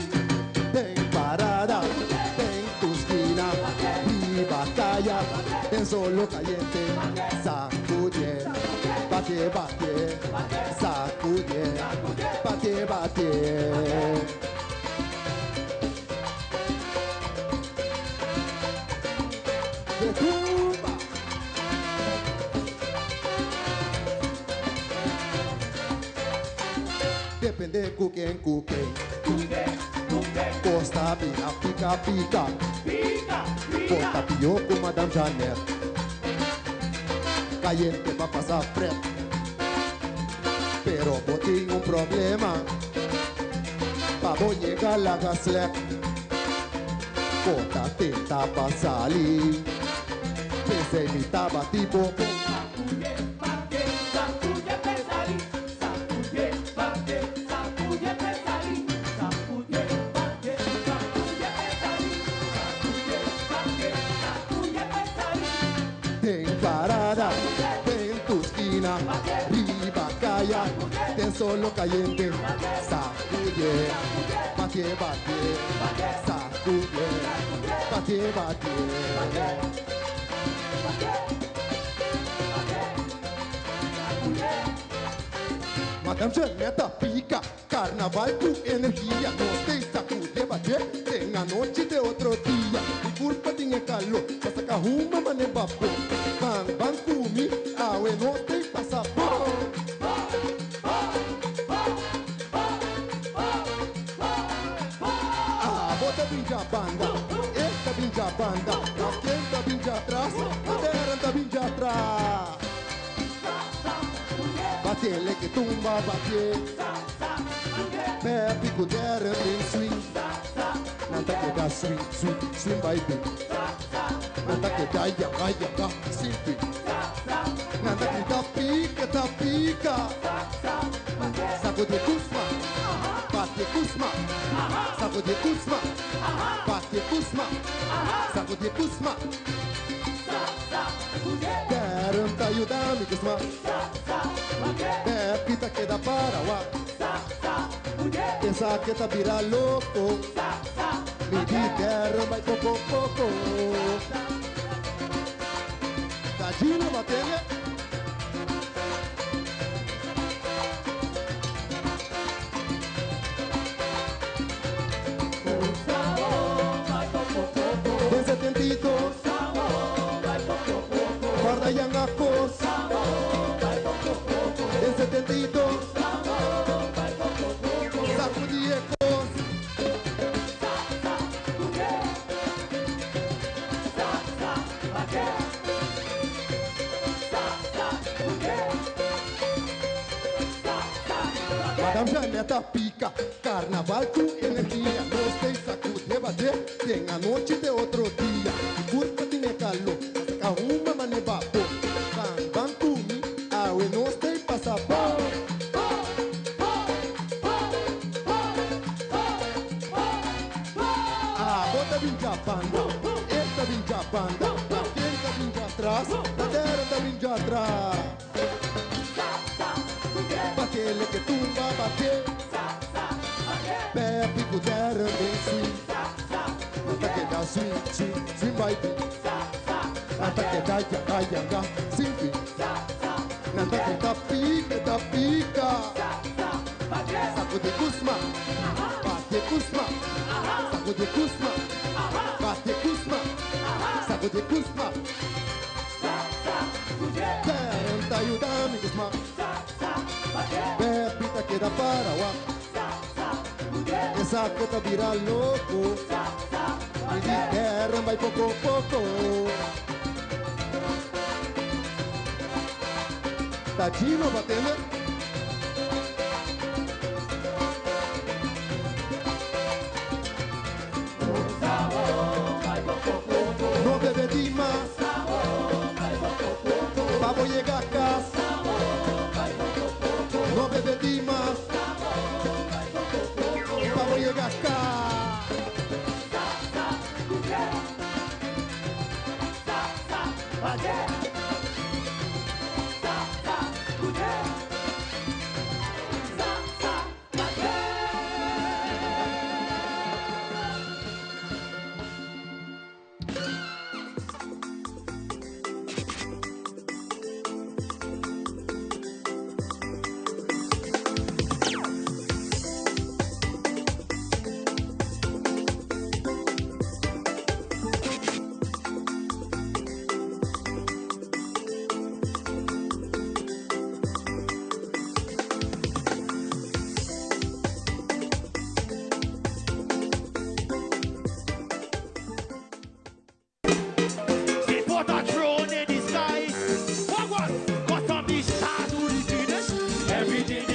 Den parada, den tu skina, riba kaya, den solo kayente. Sacudié, batié, batié, sacudié, batié, batié. De tumba. Depende ku ken ku ken. Costa bira pica pica. Porta pio ku Madame Janet. Cayente pa pasa pret. Pero bo tin un problema. Pa bo yega laga slek. Bo ta tenta pa sali. P'esei mi ta bati bo bon. Den parada, den tu skina, riba kaya, den solo kayente. Sacudié, batié, batié, sacudié, batié, batié. Madame Jeanette pica, carnaval cu energia. Nos tei sacudié, batié, den anochi te otro dia. Mi curpa tin e calor, pa saca huma mane bapor. Ban, ban cu mi, awe nos tei pasa bon. Abo ta bin dja banda, e ta bin dja banda, mas ken ta bin dja tras? Modern ta bin dja tras. Batié leke tumba batié, Pepi ku Darren den swing, nan ta keda swing swing swing bai bin, nan ta keda yaga yaga sin fin, nan ta grita pika ta pika. Saco di Kuzma, bate Kuzma, saco di Kuzma, bate Kuzma, saco di Kuzma. Darren ta yuda mi Kuzma, Pepi ta keda para wak, Pensa ke ta bira loko, mi di Darren bai poko poko. Tadinho batendo. Den 72. Guarda yang acos. Den 72. Sacudi ecos. Madame Janeta pica, carnaval tu energía, no te sacude, bate, ten anoche de otro día. Curva tiene calor, saca una maneva, van, van kumi, awe no te pasa pa. Ah, bota vinja banda, esta vinja banda, quem tá vinja atrás, da terra tá vinja atrás. Batele que tumba, bate. Pepe puder bem swing. Ata que dá swing, swing, swing baby. Ata que dá yanga, yanga, swing. Nanta que tá pica, tá pica. Saco de cusma, bate cusma. Saco de cusma, bate cusma. Saco de cusma. Tenta ayudar-me, cusma. Pepita queda para wa. Essa cota vira louco. E de terra vai pouco a pouco. Tadinho batendo. No bebe demais. Pavo llega a casa. No bebe demais. Pavo llega acá. They put a throne in the sky. What what? Got from the start to the finish. Everything